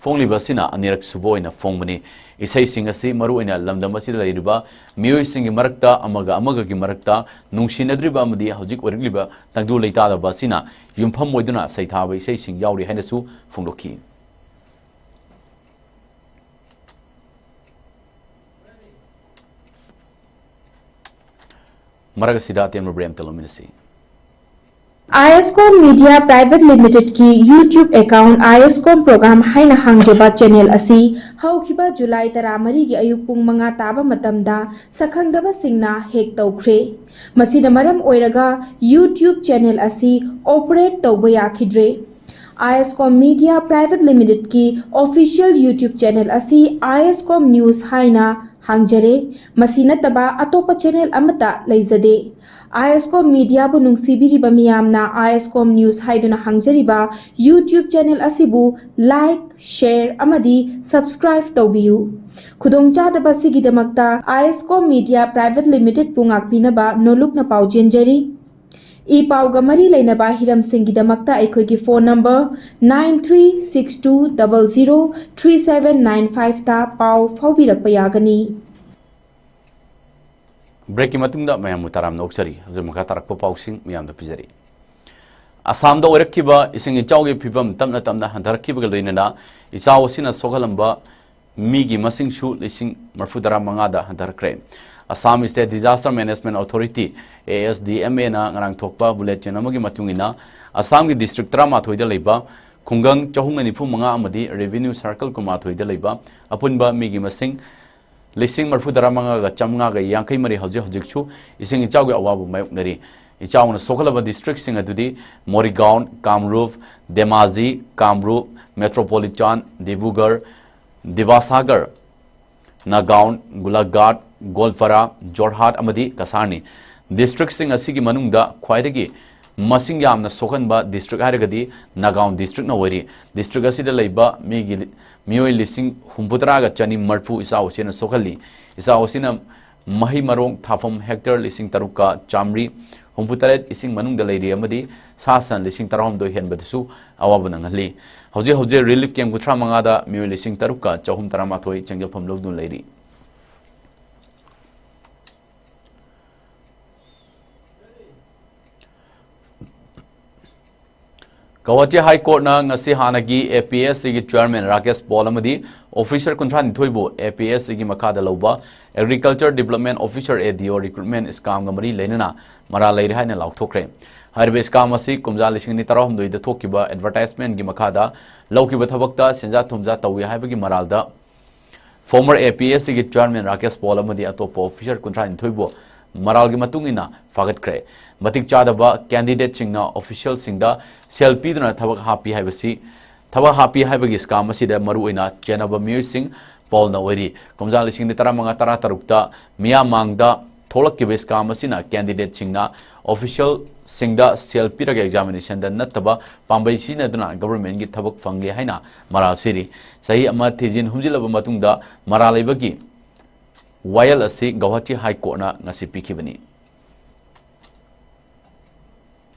ꯐꯣꯡꯂꯤꯕ ꯑꯁꯤꯅ ꯑꯅꯤꯔꯛ ꯁꯨꯕ ꯑꯣꯏꯅ ꯐꯣꯡꯕꯅꯤ꯫ ꯏꯁꯩꯁꯤꯡ ꯑꯁꯤ ꯃꯔꯨꯑꯣꯏꯅ ꯂꯝꯗꯝ ꯑꯁꯤꯗ ꯂꯩꯔꯤꯕ ꯃꯤꯑꯣꯏꯁꯤꯡꯒꯤ ꯃꯔꯛꯇ ꯑꯃꯒ ꯑꯃꯒꯒꯤ ꯃꯔꯛꯇ ꯅꯨꯡꯁꯤꯅꯗ꯭ꯔꯤꯕ ꯑꯃꯗꯤ ꯍꯧꯖꯤꯛ ꯑꯣꯏꯔꯛꯂꯤꯕ ꯇꯪꯗꯨ ꯂꯩꯇꯥꯗꯕ ꯑꯁꯤꯅ ꯌꯨꯝꯐꯝ ꯑꯣꯏꯗꯨꯅ ꯁꯩꯊꯥꯕ ꯏꯁꯩꯁꯤꯡ ꯌꯥꯎꯔꯤ ꯍꯥꯏꯅꯁꯨ ꯐꯣꯡꯗꯣꯛꯈꯤ꯫ ꯃꯔꯛ ꯑꯁꯤꯗ ꯑꯇꯦꯟꯕ break ꯑꯃꯇ ꯂꯧꯃꯤꯟꯅꯁꯤ꯫ ꯑꯥꯏ S com media private ꯂꯤꯃꯤꯇꯦꯗꯀꯤ YouTube account ꯑꯥꯏ ꯑꯦꯁ ꯀꯣꯝ ꯄ꯭ꯔꯣꯒ꯭ꯔꯥꯝ ꯍꯥꯏꯅ ꯍꯥꯡꯖꯕ ꯆꯦꯅꯦꯜ ꯑꯁꯤ ꯍꯧꯈꯤꯕ ꯖꯨꯂꯥꯏ ꯇꯔꯥꯃꯔꯤꯒꯤ ꯑꯌꯨꯛ ꯄꯨꯡ ꯃꯉꯥ ꯇꯥꯕ ꯃꯇꯝꯗ ꯁꯛꯈꯪꯗꯕꯁꯤꯡꯅ ꯍꯦꯛ ꯇꯧꯈ꯭ꯔꯦ꯫ ꯃꯁꯤꯅ ꯃꯔꯝ ꯑꯣꯏꯔꯒ ꯌꯨꯇ꯭ꯌꯨꯕ ꯆꯦꯅꯦꯜ ꯑꯁꯤ ꯑꯣꯄꯔꯦꯠ ꯇꯧꯕ ꯌꯥꯈꯤꯗ꯭ꯔꯦ꯫ I S com media private ꯂꯤꯃꯤꯇꯦꯗꯀꯤ ꯑꯣꯐꯤꯁꯤꯌꯦꯜ ꯌꯨꯇ꯭ꯌꯨꯕ ꯆꯦꯅꯦꯜ ꯑꯁꯤ ꯑꯥꯏ ꯑꯦꯁ ꯀꯣꯝ ꯅ꯭ꯌꯨꯁ ꯍꯥꯏꯅ ꯍꯥꯡꯖꯔꯦ꯫ ꯃꯁꯤ ꯅꯠꯇꯕ ꯑꯇꯣꯞꯄ ꯆꯦꯅꯦꯜ ꯑꯃꯠꯇ ꯂꯩꯖꯗꯦ꯫ ꯑꯥꯏ ꯑꯦꯁ ꯀꯣꯝ ꯃꯤꯗꯤꯌꯥꯕꯨ ꯅꯨꯡꯁꯤꯕꯤꯔꯤꯕ ꯃꯤꯌꯥꯝꯅ ꯑꯥꯏ ꯑꯦꯁ ꯀꯣꯝ ꯅ꯭ꯌꯨꯁ ꯍꯥꯏꯗꯨꯅ ꯍꯥꯡꯖꯔꯤꯕ ꯌꯨꯇ꯭ꯌꯨꯕ ꯆꯦꯅꯦꯜ ꯑꯁꯤꯕꯨ ꯂꯥꯏꯛ, ꯁꯦꯌꯔ ꯑꯃꯗꯤ ꯁꯕꯁꯀ꯭ꯔꯥꯏꯕ ꯇꯧꯕꯤꯌꯨ꯫ ꯈꯨꯗꯣꯡꯆꯥꯗꯕ ꯑꯁꯤꯒꯤꯗꯃꯛꯇ ꯑꯥꯏ S com media private ꯂꯤꯃꯤꯇꯦꯗꯄꯨ ꯉꯥꯛꯄꯤꯅꯕ ꯅꯣꯜꯂꯨꯛꯅ ꯄꯥꯎꯖꯦꯟꯖꯔꯤ꯫ E ꯄꯥꯎꯒ ꯃꯔꯤ ꯂꯩꯅꯕ ꯍꯤꯔꯝꯁꯤꯡꯒꯤꯗꯃꯛꯇ ꯑꯩꯈꯣꯏꯒꯤ phone number nine three six two double zero three seven nine ꯐꯥꯏꯚꯇ ꯄꯥꯎ ꯐꯥꯎꯕꯤꯔꯛꯄ ꯌꯥꯒꯅꯤ꯫ ꯕ꯭ꯔꯦꯛꯀꯤ ꯃꯇꯨꯡꯗ ꯃꯌꯥꯝꯕꯨ ꯇꯔꯥꯝꯅ ꯑꯣꯛꯆꯔꯤ꯫ ꯍꯧꯖꯤꯛ ꯃꯈꯥ ꯇꯥꯔꯛꯄ ꯄꯥꯎꯁꯤꯡ ꯃꯌꯥꯝꯗ ꯄꯤꯖꯔꯤ꯫ ꯑꯁꯥꯝꯗ ꯑꯣꯏꯔꯛꯈꯤꯕ ꯏꯁꯤꯡ ꯏꯆꯥꯎꯒꯤ ꯐꯤꯕꯝ ꯇꯞꯅ ꯇꯞꯅ ꯍꯟꯊꯔꯛꯈꯤꯕꯒ ꯂꯣꯏꯅꯅ ꯏꯆꯥꯎ ꯑꯁꯤꯅ ꯁꯣꯛꯍꯜꯂꯝꯕ ꯃꯤꯒꯤ ꯃꯁꯤꯡꯁꯨ ꯂꯤꯁꯤꯡ ꯃꯔꯤꯐꯨ ꯇꯔꯥ ꯃꯉꯥꯗ ꯍꯟꯊꯔꯛꯈ꯭ꯔꯦ꯫ Assam state disaster management authority, A S D M ꯑꯦꯅ ꯉꯔꯥꯡ ꯊꯣꯛꯄ ꯕꯨꯂꯦꯇꯤꯟ ꯑꯃꯒꯤ ꯃꯇꯨꯡ ꯏꯟꯅ, ꯑꯁꯥꯝꯒꯤ ꯗꯤꯁꯇ꯭ꯔꯤꯛ ꯇꯔꯥꯃꯥꯊꯣꯏꯗ ꯂꯩꯕ ꯈꯨꯡꯒꯪ ꯆꯍꯨꯝꯒ ꯅꯤꯐꯨ ꯃꯉꯥ ꯑꯃꯗꯤ ꯔꯦꯚꯤꯅ꯭ꯌꯨ ꯁꯥꯔꯀꯜ ꯀꯨꯟꯃꯥꯊꯣꯏꯗ ꯂꯩꯕ ꯑꯄꯨꯟꯕ ꯃꯤꯒꯤ ꯃꯁꯤꯡ ꯂꯤꯁꯤꯡ ꯃꯔꯤꯐꯨ ꯇꯔꯥ ꯃꯉꯥꯒ ꯆꯥꯝꯃꯉꯥꯒ ꯌꯥꯡꯈꯩ ꯃꯔꯤ ꯍꯧꯖꯤꯛ ꯍꯧꯖꯤꯛꯁꯨ ꯏꯁꯤꯡ ꯏꯆꯥꯎꯒꯤ ꯑꯋꯥꯕ ꯃꯥꯌꯣꯛꯅꯔꯤ꯫ ꯏꯆꯥꯎꯅ ꯁꯣꯛꯍꯜꯂꯕ ꯗꯤꯁꯇ꯭ꯔꯤꯛꯁꯤꯡ ꯑꯗꯨꯗꯤ ꯃꯣꯔꯤꯒꯥꯎꯟ, ꯀꯥꯝꯔꯨꯞ, ꯙꯦꯃꯥꯖꯤ, ꯀꯥꯝꯔꯨꯞ, ꯃꯦꯇ꯭ꯔꯣꯄꯣꯂꯤꯇꯥꯟ, ꯗꯤꯕ꯭ꯔꯨꯒꯔ, ꯗꯤꯕꯥꯁꯥꯒꯔ, ꯅꯥꯒꯥꯎꯟ, ꯒꯣꯂꯥꯘꯥꯠ, ꯒꯣꯜꯄꯥꯔꯥ, ꯖꯣꯔꯍꯥꯠ ꯑꯃꯗꯤ ꯀꯁꯥꯔꯅꯤ꯫ ꯗꯤꯁꯇ꯭ꯔꯤꯛꯁꯤꯡ ꯑꯁꯤꯒꯤ ꯃꯅꯨꯡꯗ ꯈ꯭ꯋꯥꯏꯗꯒꯤ ꯃꯁꯤꯡ ꯌꯥꯝꯅ ꯁꯣꯛꯍꯟꯕ ꯗꯤꯁꯇ꯭ꯔꯤꯛ ꯍꯥꯏꯔꯒꯗꯤ ꯅꯥꯒꯥꯎꯟ ꯗꯤꯁꯇ꯭ꯔꯤꯛꯅ ꯑꯣꯏꯔꯤ꯫ ꯗꯤꯁꯇ꯭ꯔꯤꯛ ꯑꯁꯤꯗ ꯂꯩꯕ ꯃꯤꯒꯤ ꯂꯤ-, ꯃꯤꯑꯣꯏ ꯂꯤꯁꯤꯡ ꯍꯨꯝꯐꯨꯇꯔꯥꯒ ꯆꯅꯤ ꯃꯔꯤꯐꯨ ꯏꯆꯥꯎ ꯑꯁꯤꯅ ꯁꯣꯛꯍꯜꯂꯤ꯫ ꯏꯆꯥꯎ ꯑꯁꯤꯅ ꯃꯍꯩ ꯃꯔꯣꯡ ꯊꯥꯐꯝ ꯍꯦꯛꯇꯔ ꯂꯤꯁꯤꯡ ꯇꯔꯨꯛꯀ ꯆꯥꯝꯃꯔꯤ ꯍꯨꯝꯐꯨꯇꯔꯦꯠ ꯏꯁꯤꯡ ꯃꯅꯨꯡꯗ ꯂꯩꯔꯤ ꯑꯃꯗꯤ ꯁꯥ ꯁꯟ ꯂꯤꯁꯤꯡ ꯇꯔꯥꯍꯨꯝꯗꯣꯏ ꯍꯦꯟꯕꯗꯁꯨ ꯑꯋꯥꯕ ꯅꯪꯍꯜꯂꯤ꯫ ꯍꯧꯖꯤꯛ ꯍꯧꯖꯤꯛ ꯔꯤꯂꯤꯐ ꯀꯦꯝꯞ ꯀꯨꯟꯊ꯭ꯔꯥ ꯃꯉꯥꯗ ꯃꯤꯑꯣꯏ ꯂꯤꯁꯤꯡ ꯇꯔꯨꯛꯀ ꯆꯍꯨꯝ ꯇꯔꯥꯃꯥꯊꯣꯏ ꯆꯪꯖꯐꯝ ꯂꯧꯗꯨꯅ ꯂꯩꯔꯤ꯫ ꯒꯧꯍꯥꯇꯤ ꯍꯥꯏ ꯀꯣꯔꯠꯅ ꯉꯁꯤ ꯍꯥꯟꯅꯒꯤ ꯑꯦ ꯄꯤ ꯑꯦꯁ ꯁꯤꯒꯤ ꯆꯤꯌꯔꯃꯦꯟ ꯔꯥꯀꯦꯁ ꯄꯣꯜ ꯑꯃꯗꯤ ꯑꯣꯐꯤꯁꯔ ꯀꯨꯟꯊ꯭ꯔꯥ ꯅꯤꯊꯣꯏꯕꯨ ꯑꯦ ꯄꯤ ꯑꯦꯁ ꯁꯤꯒꯤ ꯃꯈꯥꯗ ꯂꯧꯕ ꯑꯦꯒ꯭ꯔꯤꯀꯜꯆꯔ ꯗꯤꯕ꯭ꯂꯞꯃꯦꯟ ꯑꯣꯐꯤꯁꯔ, ꯑꯦ ꯗꯤ ꯑꯣ, ꯔꯤꯀ꯭ꯔꯨꯠꯃꯦꯟ ꯁ꯭ꯀꯥꯝꯒ ꯃꯔꯤ ꯂꯩꯅꯅ ꯃꯔꯥꯜ ꯂꯩꯔꯦ ꯍꯥꯏꯅ ꯂꯥꯎꯊꯣꯛꯈ꯭ꯔꯦ꯫ ꯍꯥꯏꯔꯤꯕ scam ꯑꯁꯤ ꯀꯨꯝꯖꯥ ꯂꯤꯁꯤꯡ ꯑꯅꯤ ꯇꯔꯥꯍꯨꯝꯗꯣꯏꯗ ꯊꯣꯛꯈꯤꯕ advertisement ꯒꯤ ꯃꯈꯥꯗ ꯂꯧꯈꯤꯕ ꯊꯕꯛꯇ ꯁꯦꯟꯖꯥ ꯊꯨꯝꯖꯥ ꯇꯧꯏ ꯍꯥꯏꯕꯒꯤ ꯃꯔꯥꯜꯗ former A P S C ꯒꯤ chairman ꯔꯥꯀꯦꯁ ꯄꯣꯜ ꯑꯃꯗꯤ ꯑꯇꯣꯞꯄ officer ꯀꯨꯟꯊ꯭ꯔꯥ ꯅꯤꯊꯣꯏꯕꯨ ꯃꯔꯥꯜꯒꯤ ꯃꯇꯨꯡ ꯏꯟꯅ ꯐꯥꯒꯠꯈ꯭ꯔꯦ꯫ ꯃꯇꯤꯛ ꯆꯥꯗꯕ candidate ꯁꯤꯡꯅ official ꯁꯤꯡꯗ ꯁꯦꯜ ꯄꯤꯗꯨꯅ ꯊꯕꯛ ꯍꯥꯞꯄꯤ ꯍꯥꯏꯕꯁꯤ, ꯊꯕꯛ ꯍꯥꯞꯄꯤ ꯍꯥꯏꯕꯒꯤ scam ꯑꯁꯤꯗ ꯃꯔꯨꯑꯣꯏꯅ ꯆꯦꯟꯅꯕ ꯃꯤꯑꯣꯏꯁꯤꯡ ꯄꯣꯜꯅ ꯑꯣꯏꯔꯤ꯫ ꯀꯨꯝꯖꯥ ꯂꯤꯁꯤꯡ ꯑꯅꯤ ꯇꯔꯥꯃꯉꯥ ꯇꯔꯥꯇꯔꯨꯛꯇ ꯃꯤꯌꯥꯝ ꯃꯥꯡꯗ ꯊꯣꯛꯂꯛꯈꯤꯕ scam ꯑꯁꯤꯅ candidate ꯁꯤꯡꯅ official ꯁꯤꯡꯗ ꯁꯦꯜ ꯄꯤꯔꯒ examination ꯗ ꯅꯠꯇꯕ ꯄꯥꯝꯕꯩ ꯁꯤꯖꯤꯟꯅꯗꯨꯅ government ꯀꯤ ꯊꯕꯛ ꯐꯪꯂꯦ ꯍꯥꯏꯅ ꯃꯔꯥꯜ ꯁꯤꯔꯤ꯫ ꯆꯍꯤ ꯑꯃ ꯊꯤꯖꯤꯟ ꯍꯨꯝꯖꯤꯜꯂꯕ ꯃꯇꯨꯡꯗ ꯃꯔꯥꯜ ꯂꯩꯕꯒꯤ ꯋꯥꯌꯦꯜ ꯑꯁꯤ ꯒꯧꯍꯥꯇꯤ High Court ꯅ ꯉꯁꯤ ꯄꯤꯈꯤꯕꯅꯤ꯫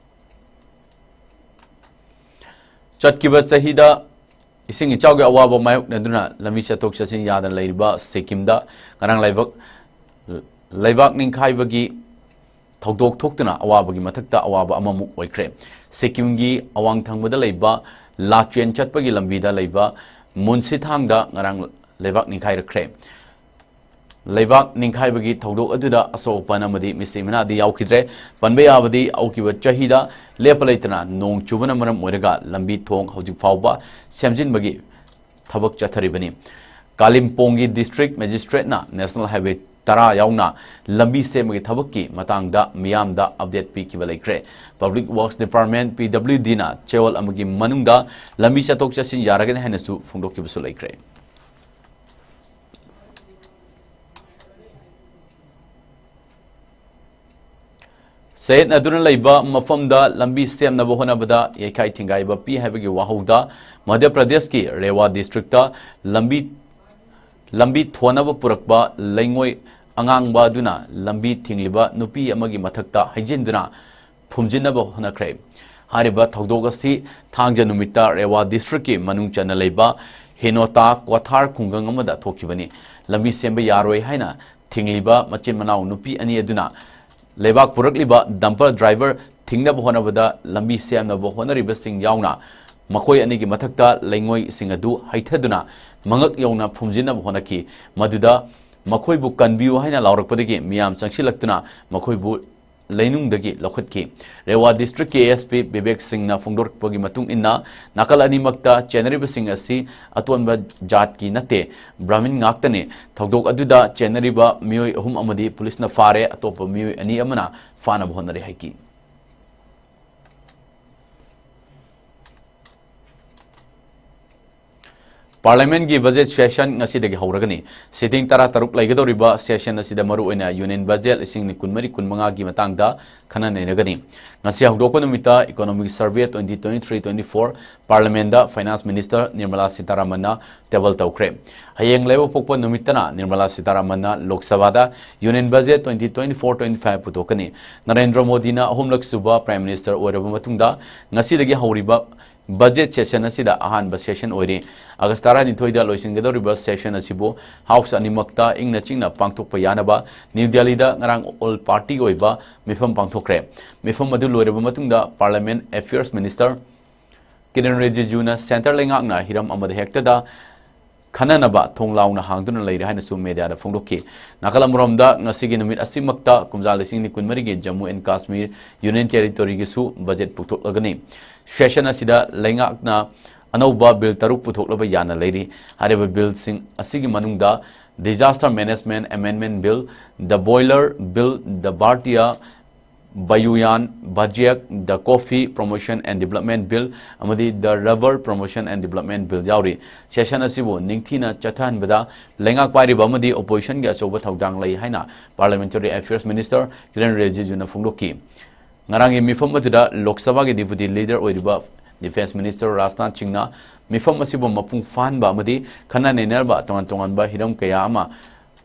ꯆꯠꯈꯤꯕ ꯆꯍꯤꯗ ꯏꯁꯤꯡ ꯏꯆꯥꯎꯒꯤ ꯑꯋꯥꯕ ꯃꯥꯌꯣꯛꯅꯗꯨꯅ ꯂꯝꯕꯤ ꯆꯠꯊꯣꯛ ꯆꯠꯁꯤꯟ ꯌꯥꯗꯅ ꯂꯩꯔꯤꯕ ꯁꯤꯛꯀꯤꯝꯗ ꯉꯔꯥꯡ ꯂꯩꯕꯥꯛ, ꯂꯩꯕꯥꯛ ꯅꯤꯡꯈꯥꯏꯕꯒꯤ ꯊꯧꯗꯣꯛ ꯊꯣꯛꯇꯨꯅ ꯑꯋꯥꯕꯒꯤ ꯃꯊꯛꯇ ꯑꯋꯥꯕ ꯑꯃꯃꯨꯛ ꯑꯣꯏꯈ꯭ꯔꯦ꯫ ꯁꯤꯛꯀꯤꯝꯒꯤ ꯑꯋꯥꯡ ꯊꯪꯕꯗ ꯂꯩꯕ ꯂꯥꯆꯦꯟ ꯆꯠꯄꯒꯤ ꯂꯝꯕꯤꯗ ꯂꯩꯕ ꯃꯨꯟꯁꯤꯊꯥꯡꯗ ꯉꯔꯥꯡ ꯂꯩꯕꯥꯛ ꯅꯤꯡꯈꯥꯏꯔꯛꯈ꯭ꯔꯦ꯫ ꯂꯩꯕꯥꯛ ꯅꯤꯡꯈꯥꯏꯕꯒꯤ ꯊꯧꯗꯣꯛ ꯑꯗꯨꯗ ꯑꯁꯣꯛ ꯑꯄꯟ ꯑꯃꯗꯤ ꯃꯤꯁꯤ ꯃꯤꯅꯥꯗꯤ ꯌꯥꯎꯈꯤꯗ꯭ꯔꯦ꯫ ꯄꯟꯕ ꯌꯥꯕꯗꯤ ꯍꯧꯈꯤꯕ ꯆꯍꯤꯗ ꯂꯦꯞꯄ ꯂꯩꯇꯅ ꯅꯣꯡ ꯆꯨꯕꯅ ꯃꯔꯝ ꯑꯣꯏꯔꯒ ꯂꯝꯕꯤ ꯊꯣꯡ ꯍꯧꯖꯤꯛ ꯐꯥꯎꯕ ꯁꯦꯝꯖꯤꯟꯕꯒꯤ ꯊꯕꯛ ꯆꯠꯊꯔꯤꯕꯅꯤ꯫ ꯀꯥꯂꯤꯝꯄꯣꯡꯒꯤ district magistrate ꯅ National Highway ꯇꯔꯥ ꯌꯥꯎꯅ ꯂꯝꯕꯤ ꯁꯦꯝꯕꯒꯤ ꯊꯕꯛꯀꯤ ꯃꯇꯥꯡꯗ ꯃꯤꯌꯥꯝꯗ update ꯄꯤꯈꯤꯕ ꯂꯩꯈ꯭ꯔꯦ꯫ Public Works Department, P W D ꯅ ꯆꯌꯣꯜ ꯑꯃꯒꯤ ꯃꯅꯨꯡꯗ ꯂꯝꯕꯤ ꯆꯠꯊꯣꯛ ꯆꯠꯁꯤꯟ ꯌꯥꯔꯒꯅꯤ ꯍꯥꯏꯅꯁꯨ ꯐꯣꯡꯗꯣꯛꯈꯤꯕꯁꯨ ꯂꯩꯈ꯭ꯔꯦ꯫ ꯆꯌꯦꯠꯅꯗꯨꯅ ꯂꯩꯕ ꯃꯐꯝꯗ ꯂꯝꯕꯤ ꯁꯦꯝꯅꯕ ꯍꯣꯠꯅꯕꯗ ꯌꯩꯈꯥꯏ ꯊꯤꯡꯒꯥꯏꯕ ꯄꯤ ꯍꯥꯏꯕꯒꯤ ꯋꯥꯍꯧꯗ ꯃꯙ꯭ꯌ ꯄ꯭ꯔꯗꯦꯁꯀꯤ ꯔꯦꯋꯥ district ꯇ ꯂꯝꯕꯤ, ꯂꯝꯕꯤ ꯊꯣꯟꯅꯕ ꯄꯨꯔꯛꯄ ꯂꯩꯉꯣꯏ ꯑꯉꯥꯡꯕ ꯑꯗꯨꯅ ꯂꯝꯕꯤ ꯊꯤꯡꯂꯤꯕ ꯅꯨꯄꯤ ꯑꯃꯒꯤ ꯃꯊꯛꯇ ꯍꯩꯖꯤꯟꯗꯨꯅ ꯐꯨꯝꯖꯤꯟꯅꯕ ꯍꯣꯠꯅꯈ꯭ꯔꯦ꯫ ꯍꯥꯏꯔꯤꯕ ꯊꯧꯗꯣꯛ ꯑꯁꯤ ꯊꯥꯡꯖ ꯅꯨꯃꯤꯠꯇ ꯔꯦꯋꯥ district ꯀꯤ ꯃꯅꯨꯡ ꯆꯟꯅ ꯂꯩꯕ ꯍꯦꯅꯣꯇꯥ ꯀ꯭ꯋꯥꯊꯥꯔ ꯈꯨꯡꯒꯪ ꯑꯃꯗ ꯊꯣꯛꯈꯤꯕꯅꯤ꯫ ꯂꯝꯕꯤ ꯁꯦꯝꯕ ꯌꯥꯔꯣꯏ ꯍꯥꯏꯅ ꯊꯤꯡꯂꯤꯕ ꯃꯆꯤꯟ ꯃꯅꯥꯎ ꯅꯨꯄꯤ ꯑꯅꯤ ꯑꯗꯨꯅ ꯂꯩꯕꯥꯛ ꯄꯨꯔꯛꯂꯤꯕ dumper driver ꯊꯤꯡꯅꯕ ꯍꯣꯠꯅꯕꯗ ꯂꯝꯕꯤ ꯁꯦꯝꯅꯕ ꯍꯣꯠꯅꯔꯤꯕꯁꯤꯡ ꯌꯥꯎꯅ ꯃꯈꯣꯏ ꯑꯅꯤꯒꯤ ꯃꯊꯛꯇ ꯂꯩꯉꯣꯏꯁꯤꯡ ꯑꯗꯨ ꯍꯩꯊꯗꯨꯅ ꯃꯉꯛ ꯌꯧꯅ ꯐꯨꯝꯖꯤꯟꯅꯕ ꯍꯣꯠꯅꯈꯤ꯫ ꯃꯗꯨꯗ ꯃꯈꯣꯏꯕꯨ ꯀꯟꯕꯤꯌꯨ ꯍꯥꯏꯅ ꯂꯥꯎꯔꯛꯄꯗꯒꯤ ꯃꯤꯌꯥꯝ ꯆꯪꯁꯤꯜꯂꯛꯇꯨꯅ ꯃꯈꯣꯏꯕꯨ ꯂꯩꯅꯨꯡꯗꯒꯤ ꯂꯧꯈꯠꯈꯤ꯫ ꯔꯦꯋꯥ ꯗꯤꯁꯇ꯭ꯔꯤꯛꯀꯤ ꯑꯦ ꯑꯦꯁ ꯄꯤ ꯕꯤꯕꯦꯛ ꯁꯤꯡꯅ ꯐꯣꯡꯗꯣꯔꯛꯄꯒꯤ ꯃꯇꯨꯡ ꯏꯟꯅ, ꯅꯥꯀꯜ ꯑꯅꯤꯃꯛꯇ ꯆꯦꯟꯅꯔꯤꯕꯁꯤꯡ ꯑꯁꯤ ꯑꯇꯣꯟꯕ ꯖꯥꯠꯀꯤ ꯅꯠꯇꯦ, ꯕ꯭ꯔꯥꯍꯃꯤꯟ ꯉꯥꯛꯇꯅꯤ꯫ ꯊꯧꯗꯣꯛ ꯑꯗꯨꯗ ꯆꯦꯟꯅꯔꯤꯕ ꯃꯤꯑꯣꯏ ꯑꯍꯨꯝ ꯑꯃꯗꯤ ꯄꯨꯂꯤꯁꯅ ꯐꯥꯔꯦ, ꯑꯇꯣꯞꯄ ꯃꯤꯑꯣꯏ ꯑꯅꯤ ꯑꯃꯅ ꯐꯥꯅꯕ ꯍꯣꯠꯅꯔꯤ ꯍꯥꯏꯈꯤ꯫ ꯄꯥꯔꯂꯤꯌꯥꯃꯦꯟꯠꯀꯤ ꯕꯖꯦꯠ ꯁꯦꯁꯟ ꯉꯁꯤꯗꯒꯤ ꯍꯧꯔꯒꯅꯤ꯫ ꯁꯤꯇꯤꯡ ꯇꯔꯥꯇꯔꯨꯛ ꯂꯩꯒꯗꯧꯔꯤꯕ ꯁꯦꯁꯟ ꯑꯁꯤꯗ ꯃꯔꯨꯑꯣꯏꯅ ꯌꯨꯅꯤꯌꯟ ꯕꯖꯦꯠ ꯂꯤꯁꯤꯡ ꯑꯅꯤ ꯀꯨꯟꯃꯔꯤ ꯀꯨꯟꯃꯉꯥꯒꯤ ꯃꯇꯥꯡꯗ ꯈꯟꯅ ꯅꯩꯅꯒꯅꯤ꯫ ꯉꯁꯤ ꯍꯧꯗꯣꯛꯄ ꯅꯨꯃꯤꯠꯇ Economic Survey twenty twenty-three twenty-four ꯄꯥꯔꯂꯤꯌꯥꯃꯦꯟꯠꯗ ꯐꯥꯏꯅꯥꯟꯁ ꯃꯤꯅꯤꯁꯇꯔ ꯅꯤꯔꯃꯂꯥ ꯁꯤꯇꯥꯔꯥꯃꯟꯅ ꯇꯦꯕꯜ ꯇꯧꯈ꯭ꯔꯦ꯫ ꯍꯌꯦꯡ ꯂꯩꯕꯥꯛꯄꯣꯛꯄ ꯅꯨꯃꯤꯠꯇꯅ ꯅꯤꯔꯃꯂꯥ ꯁꯤꯇꯥꯔꯥꯃꯟꯅ ꯂꯣꯛ ꯁꯚꯥꯗ union budget twenty twenty-four twenty-five ꯄꯨꯊꯣꯛꯀꯅꯤ꯫ ꯅꯔꯦꯟꯗ꯭ꯔ ꯃꯣꯗꯤꯅ ꯑꯍꯨꯝꯂꯛ ꯁꯨꯕ ꯄ꯭ꯔꯥꯏꯝ ꯃꯤꯅꯤꯁꯇꯔ ꯑꯣꯏꯔꯕ ꯃꯇꯨꯡꯗ ꯉꯁꯤꯗꯒꯤ ꯍꯧꯔꯤꯕ ꯕꯖꯦꯠ ꯁꯦꯁꯟ ꯑꯁꯤꯗ ꯑꯍꯥꯟꯕ ꯁꯦꯁꯟ ꯑꯣꯏꯔꯤ꯫ ꯑꯥꯒꯁ ꯇꯔꯥꯅꯤꯊꯣꯏꯗ ꯂꯣꯏꯁꯤꯟꯒꯗꯧꯔꯤꯕ ꯁꯦꯁꯟ ꯑꯁꯤꯕꯨ ꯍꯥꯎꯁ ꯑꯅꯤꯃꯛꯇ ꯏꯪꯅ ꯆꯤꯛꯅ ꯄꯥꯡꯊꯣꯛꯄ ꯌꯥꯅꯕ ꯅ꯭ꯌꯨ ꯗꯦꯜꯂꯤꯗ ꯉꯔꯥꯡ ꯑꯣꯜ ꯄꯥꯔꯇꯤꯒꯤ ꯑꯣꯏꯕ ꯃꯤꯐꯝ ꯄꯥꯡꯊꯣꯛꯈ꯭ꯔꯦ꯫ ꯃꯤꯐꯝ ꯑꯗꯨ ꯂꯣꯏꯔꯕ ꯃꯇꯨꯡꯗ ꯄꯥꯔꯂꯤꯌꯥꯃꯦꯟꯠ ꯑꯦꯐꯤꯌꯔꯁ ꯃꯤꯅꯤꯁꯇꯔ ꯀꯤꯔꯟ ꯔꯤꯖꯤꯖꯨꯅ ꯁꯦꯟꯇꯔ ꯂꯩꯉꯥꯛꯅ ꯍꯤꯔꯝ ꯑꯃꯗ ꯍꯦꯛꯇꯗ ꯈꯟꯅꯅꯕ ꯊꯣꯡ ꯂꯥꯎꯅ ꯍꯥꯡꯗꯨꯅ ꯂꯩꯔꯦ ꯍꯥꯏꯅꯁꯨ ꯃꯦꯗꯤꯌꯥꯗ ꯐꯣꯡꯗꯣꯛꯈꯤ꯫ ꯅꯥꯀꯜ ꯑꯃꯔꯣꯝꯗ, ꯉꯁꯤꯒꯤ ꯅꯨꯃꯤꯠ ꯑꯁꯤꯃꯛꯇ ꯀꯨꯝꯖꯥ ꯂꯤꯁꯤꯡ ꯑꯅꯤ ꯀꯨꯟꯃꯔꯤꯒꯤ ꯖꯝꯃꯨ ꯑꯦꯟ ꯀꯥꯁꯃꯤꯔ ꯌꯨꯅꯤꯌꯟ ꯇꯦꯔꯤꯇꯣꯔꯤꯒꯤꯁꯨ ꯕꯖꯦꯠ ꯄꯨꯊꯣꯛꯂꯒꯅꯤ꯫ ꯁꯦꯁꯟ ꯑꯁꯤꯗ ꯂꯩꯉꯥꯛꯅ ꯑꯅꯧꯕ ꯕꯤꯜ ꯇꯔꯨꯛ ꯄꯨꯊꯣꯛꯅꯕ ꯌꯥꯅ ꯂꯩꯔꯤ꯫ ꯍꯥꯏꯔꯤꯕ ꯕꯤꯜꯁꯤꯡ ꯑꯁꯤꯒꯤ ꯃꯅꯨꯡꯗ Disaster Management Amendment Bill, the Boiler Bill, the Bharatiya Bayuyan Bajyak, the Coffee Promotion and Development Bill ꯑꯃꯗꯤ the Rubber Promotion and Development Bill ꯌꯥꯎꯔꯤ꯫ ꯁꯦꯁꯟ ꯑꯁꯤꯕꯨ ꯅꯤꯡꯊꯤꯅ ꯆꯠꯊꯍꯟꯕꯗ ꯂꯩꯉꯥꯛ ꯄꯥꯏꯔꯤꯕ ꯑꯃꯗꯤ ꯑꯣꯄꯣꯖꯤꯁꯟꯒꯤ ꯑꯆꯧꯕ ꯊꯧꯗꯥꯡ ꯂꯩ ꯍꯥꯏꯅ ꯄꯥꯔꯂꯤꯌꯥꯃꯦꯟꯇꯔꯤ ꯑꯦꯐꯤꯌꯔꯁ ꯃꯤꯅꯤꯁꯇꯔ ꯀꯤꯔꯟ ꯔꯤꯖꯤꯖꯨꯅ ꯐꯣꯡꯗꯣꯛꯈꯤ꯫ ꯉꯔꯥꯡꯒꯤ ꯃꯤꯐꯝ ꯑꯗꯨꯗ ꯂꯣꯛ ꯁꯚꯥꯒꯤ ꯗꯤꯄꯨꯇꯤ ꯂꯤꯗꯔ ꯑꯣꯏꯔꯤꯕ ꯗꯤꯐꯦꯟꯁ ꯃꯤꯅꯤꯁꯇꯔ ꯔꯥꯖꯅꯥꯊ ꯁꯤꯡꯅ ꯃꯤꯐꯝ ꯑꯁꯤꯕꯨ ꯃꯄꯨꯡ ꯐꯥꯍꯟꯕ ꯑꯃꯗꯤ ꯈꯟꯅ ꯅꯩꯅꯔꯕ ꯇꯣꯉꯥꯟ ꯇꯣꯉꯥꯟꯕ ꯍꯤꯔꯝ ꯀꯌꯥ ꯑꯃ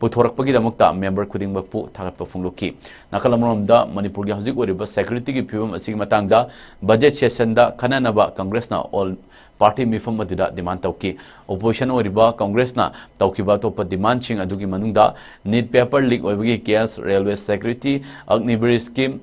ꯄꯨꯊꯣꯔꯛꯄꯒꯤꯗꯃꯛꯇ ꯃꯦꯝꯕꯔ ꯈꯨꯗꯤꯡꯃꯛꯄꯨ ꯊꯥꯒꯠꯄ ꯐꯣꯡꯗꯣꯛꯈꯤ꯫ ꯅꯥꯀꯜ ꯑꯃꯔꯣꯝꯗ, ꯃꯅꯤꯄꯨꯔꯒꯤ ꯍꯧꯖꯤꯛ ꯑꯣꯏꯔꯤꯕ ꯁꯦꯀ꯭ꯌꯨꯔꯤꯇꯤꯒꯤ ꯐꯤꯕꯝ ꯑꯁꯤꯒꯤ ꯃꯇꯥꯡꯗ ꯕꯖꯦꯠ ꯁꯦꯁꯟꯗ ꯈꯟꯅꯅꯕ ꯀꯪꯒ꯭ꯔꯦꯁꯅ ꯑꯣꯜ ꯄꯥꯔꯇꯤ ꯃꯤꯐꯝ ꯑꯗꯨꯗ ꯗꯤꯃꯥꯟ ꯇꯧꯈꯤ꯫ ꯑꯣꯄꯣꯖꯤꯁꯟ ꯑꯣꯏꯔꯤꯕ ꯀꯪꯒ꯭ꯔꯦꯁꯅ ꯇꯧꯈꯤꯕ ꯑꯇꯣꯞꯄ ꯗꯤꯃꯥꯟꯁꯤꯡ ꯑꯗꯨꯒꯤ ꯃꯅꯨꯡꯗ ꯅꯤꯠ ꯄꯦꯄꯔ ꯂꯤꯛ ꯑꯣꯏꯕꯒꯤ case, railway security, Agniveer scheme,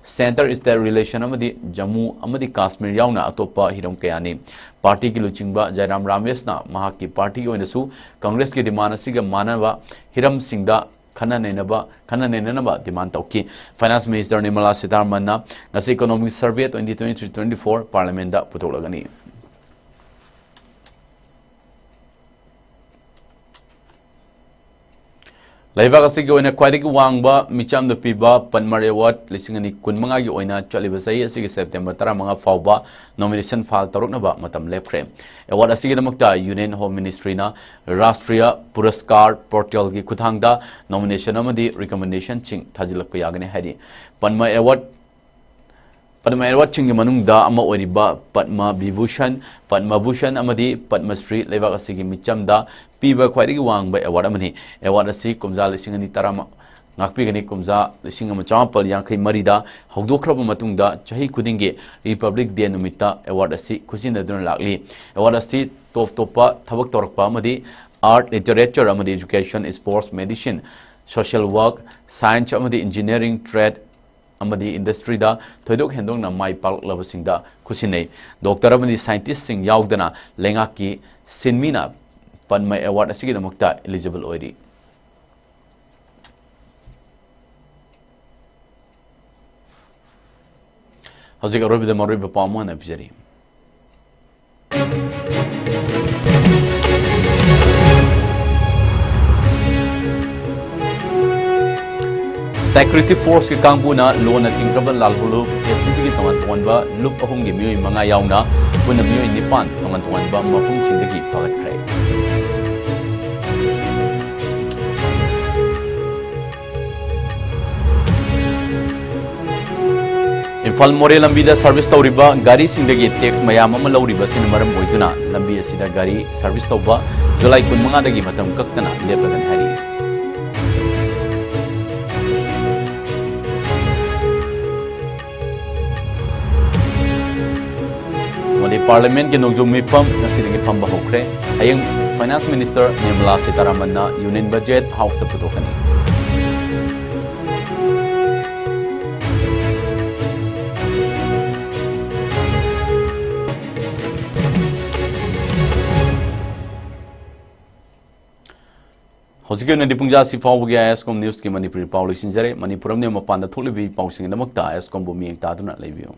centre state relation ꯑꯃꯗꯤ ꯖꯝꯃꯨ ꯑꯃꯗꯤ ꯀꯥꯁꯃꯤꯔ ꯌꯥꯎꯅ ꯑꯇꯣꯞꯄ ꯍꯤꯔꯝ ꯀꯌꯥꯅꯤ꯫ ꯄꯥꯔꯇꯤꯒꯤ ꯂꯨꯆꯤꯡꯕ ꯖꯌꯔꯥꯝ ꯔꯥꯃꯦꯁꯅ ꯃꯍꯥꯛꯀꯤ ꯄꯥꯔꯇꯤꯒꯤ ꯑꯣꯏꯅꯁꯨ ꯀꯪꯒ꯭ꯔꯦꯁꯀꯤ ꯗꯤꯃꯥꯟ ꯑꯁꯤꯒ ꯃꯥꯟꯅꯕ ꯍꯤꯔꯝꯁꯤꯡꯗ ꯈꯟꯅ ꯅꯩꯅꯕ, ꯈꯟꯅ ꯅꯩꯅꯅꯕ demand ꯇꯧꯈꯤ꯫ Finance Minister Nirmala Sitharamanꯅ ꯉꯁꯤ Economic Survey twenty twenty-three twenty-four Parliamentꯇ ꯄꯨꯊꯣꯛꯂꯒꯅꯤ꯫ ꯂꯩꯕꯥꯛ ꯑꯁꯤꯒꯤ ꯑꯣꯏꯅ ꯈ꯭ꯋꯥꯏꯗꯒꯤ ꯋꯥꯡꯕ ꯃꯤꯆꯝꯗ ꯄꯤꯕ ꯄꯗꯃ Award ꯂꯤꯁꯤꯡ ꯑꯅꯤ ꯀꯨꯟꯃꯉꯥꯒꯤ ꯑꯣꯏꯅ ꯆꯠꯂꯤꯕ ꯆꯍꯤ ꯑꯁꯤꯒꯤ September ꯇꯔꯥꯃꯉꯥ ꯐꯥꯎꯕ nomination file ꯇꯧꯔꯛꯅꯕ ꯃꯇꯝ ꯂꯦꯞꯈ꯭ꯔꯦ꯫ Award ꯑꯁꯤꯒꯤꯗꯃꯛꯇ Union Home Ministryꯅ Rashtriya Puraskar Portalꯒꯤ ꯈꯨꯠꯊꯥꯡꯗ nomination ꯑꯃꯗꯤ recommendationꯁꯤꯡ ꯊꯥꯖꯤꯜꯂꯛꯄ ꯌꯥꯒꯅꯤ ꯍꯥꯏꯔꯤ꯫ ꯄꯗꯃ Award ꯄꯗꯃ Awardꯁꯤꯡꯒꯤ ꯃꯅꯨꯡꯗ ꯑꯃ ꯑꯣꯏꯔꯤꯕ ꯄꯗꯃ ꯕꯤꯚꯨꯁꯟ, ꯄꯗꯃ ꯚꯨꯁꯟ ꯑꯃꯗꯤ ꯄꯗꯃ ꯁ꯭ꯔꯤ ꯂꯩꯕꯥꯛ ꯑꯁꯤꯒꯤ ꯃꯤꯆꯝꯗ ꯄꯤꯕ ꯈ꯭ꯋꯥꯏꯗꯒꯤ ꯋꯥꯡꯕ award ꯑꯃꯅꯤ꯫ Award ꯑꯁꯤ ꯀꯨꯝꯖꯥ ꯂꯤꯁꯤꯡ ꯑꯅꯤ ꯇꯔꯥ ꯉꯥꯛꯄꯤꯒꯅꯤ꯫ ꯀꯨꯝꯖꯥ ꯂꯤꯁꯤꯡ ꯑꯃ ꯆꯃꯥꯄꯜ ꯌꯥꯡꯈꯩ ꯃꯔꯤꯗ ꯍꯧꯗꯣꯛꯈ꯭ꯔꯕ ꯃꯇꯨꯡꯗ ꯆꯍꯤ ꯈꯨꯗꯤꯡꯒꯤ Republic Day ꯅꯨꯃꯤꯠꯇ award ꯑꯁꯤ ꯈꯨꯠꯁꯤꯟꯅꯗꯨꯅ ꯂꯥꯛꯂꯤ꯫ Award ꯑꯁꯤ ꯇꯣꯞ ꯇꯣꯞꯄ ꯊꯕꯛ ꯇꯧꯔꯛꯄ ꯑꯃꯗꯤ art, literature ꯑꯃꯗꯤ education, sports, medicine, social work, science ꯑꯃꯗꯤ engineering, trade ꯑꯃꯗꯤ industryꯗ ꯊꯣꯏꯗꯣꯛ ꯍꯦꯟꯗꯣꯛꯅ ꯃꯥꯏ ꯄꯥꯛꯂꯕꯁꯤꯡꯗ ꯈꯨꯠꯁꯤꯟꯅꯩ꯫ Doctor ꯑꯃꯗꯤ scientistꯁꯤꯡ ꯌꯥꯎꯗꯅ ꯂꯩꯉꯥꯛꯀꯤ ꯁꯤꯟꯃꯤꯅ ꯄꯗꯃ Award ꯑꯁꯤꯒꯤꯗꯃꯛꯇ eligible ꯑꯣꯏꯔꯤ꯫ ꯍꯧꯖꯤꯛ ꯑꯔꯣꯏꯕꯗ ꯃꯔꯨꯑꯣꯏꯕ ꯄꯥꯎ ꯑꯃ ꯍꯥꯟꯅ ꯄꯤꯖꯔꯤ꯫ Security Forceꯀꯤ ꯀꯥꯡꯕꯨꯅ ꯂꯣꯟꯅ ꯊꯤꯡꯈ꯭ꯔꯕ ꯂꯥꯜꯍꯧꯂꯨꯞ ꯑꯦꯁꯤꯕꯤꯒꯤ ꯇꯣꯉꯥꯟ ꯇꯣꯉꯥꯟꯕ ꯂꯨꯞ ꯑꯍꯨꯝꯒꯤ ꯃꯤꯑꯣꯏ ꯃꯉꯥ ꯌꯥꯎꯅ ꯄꯨꯟꯅ ꯃꯤꯑꯣꯏ ꯅꯤꯄꯥꯟ ꯇꯣꯉꯥꯟ ꯇꯣꯉꯥꯟꯕ ꯃꯐꯝꯁꯤꯡꯗꯒꯤ ꯐꯥꯒꯠꯈ꯭ꯔꯦ꯫ ꯏꯝꯐꯥꯜ ꯃꯣꯔꯦ ꯂꯝꯕꯤꯗ service ꯇꯧꯔꯤꯕ ꯒꯥꯔꯤꯁꯤꯡꯗꯒꯤ tax ꯃꯌꯥꯝ ꯑꯃ ꯂꯧꯔꯤꯕ ꯑꯁꯤꯅ ꯃꯔꯝ ꯑꯣꯏꯗꯨꯅ ꯂꯝꯕꯤ ꯑꯁꯤꯗ ꯒꯥꯔꯤ service ꯇꯧꯕ July ꯀꯨꯟꯃꯉꯥꯗꯒꯤ ꯃꯇꯝ ꯀꯛꯇꯅ ꯂꯦꯞꯂꯒꯅꯤ ꯍꯥꯏꯔꯤ꯫ ꯑꯃꯗꯤ Parliamentꯀꯤ ꯅꯣꯡꯖꯨ ꯃꯤꯐꯝ ꯉꯁꯤꯗꯒꯤ ꯐꯝꯕ ꯍꯧꯈ꯭ꯔꯦ꯫ ꯍꯌꯦꯡ Finance Minister Nirmala Sitharamanꯅ Union Budget Houseꯇ ꯄꯨꯊꯣꯛꯀꯅꯤ꯫ ꯍꯧꯖꯤꯛꯀꯤ ꯑꯣꯏꯅꯗꯤ ꯄꯨꯡꯖꯥꯁꯤ ꯐꯥꯎꯕꯒꯤ ꯑꯥꯏ ꯑꯦꯁ ꯀꯣꯝ ꯅ꯭ꯌꯨꯁꯀꯤ ꯃꯅꯤꯄꯨꯔꯤ ꯄꯥꯎ ꯂꯣꯏꯁꯤꯟꯖꯔꯦ꯫ ꯃꯅꯤꯄꯨꯔ ꯑꯃꯗꯤ ꯃꯄꯥꯟꯗ ꯊꯣꯛꯂꯤꯕ ꯏ ꯄꯥꯎꯁꯤꯡꯒꯤꯗꯃꯛꯇ ꯑꯥꯏ ꯑꯦꯁ ꯀꯣꯝꯕꯨ ꯃꯤꯠꯌꯦꯡ ꯇꯥꯗꯨꯅ ꯂꯩꯕꯤꯌꯨ꯫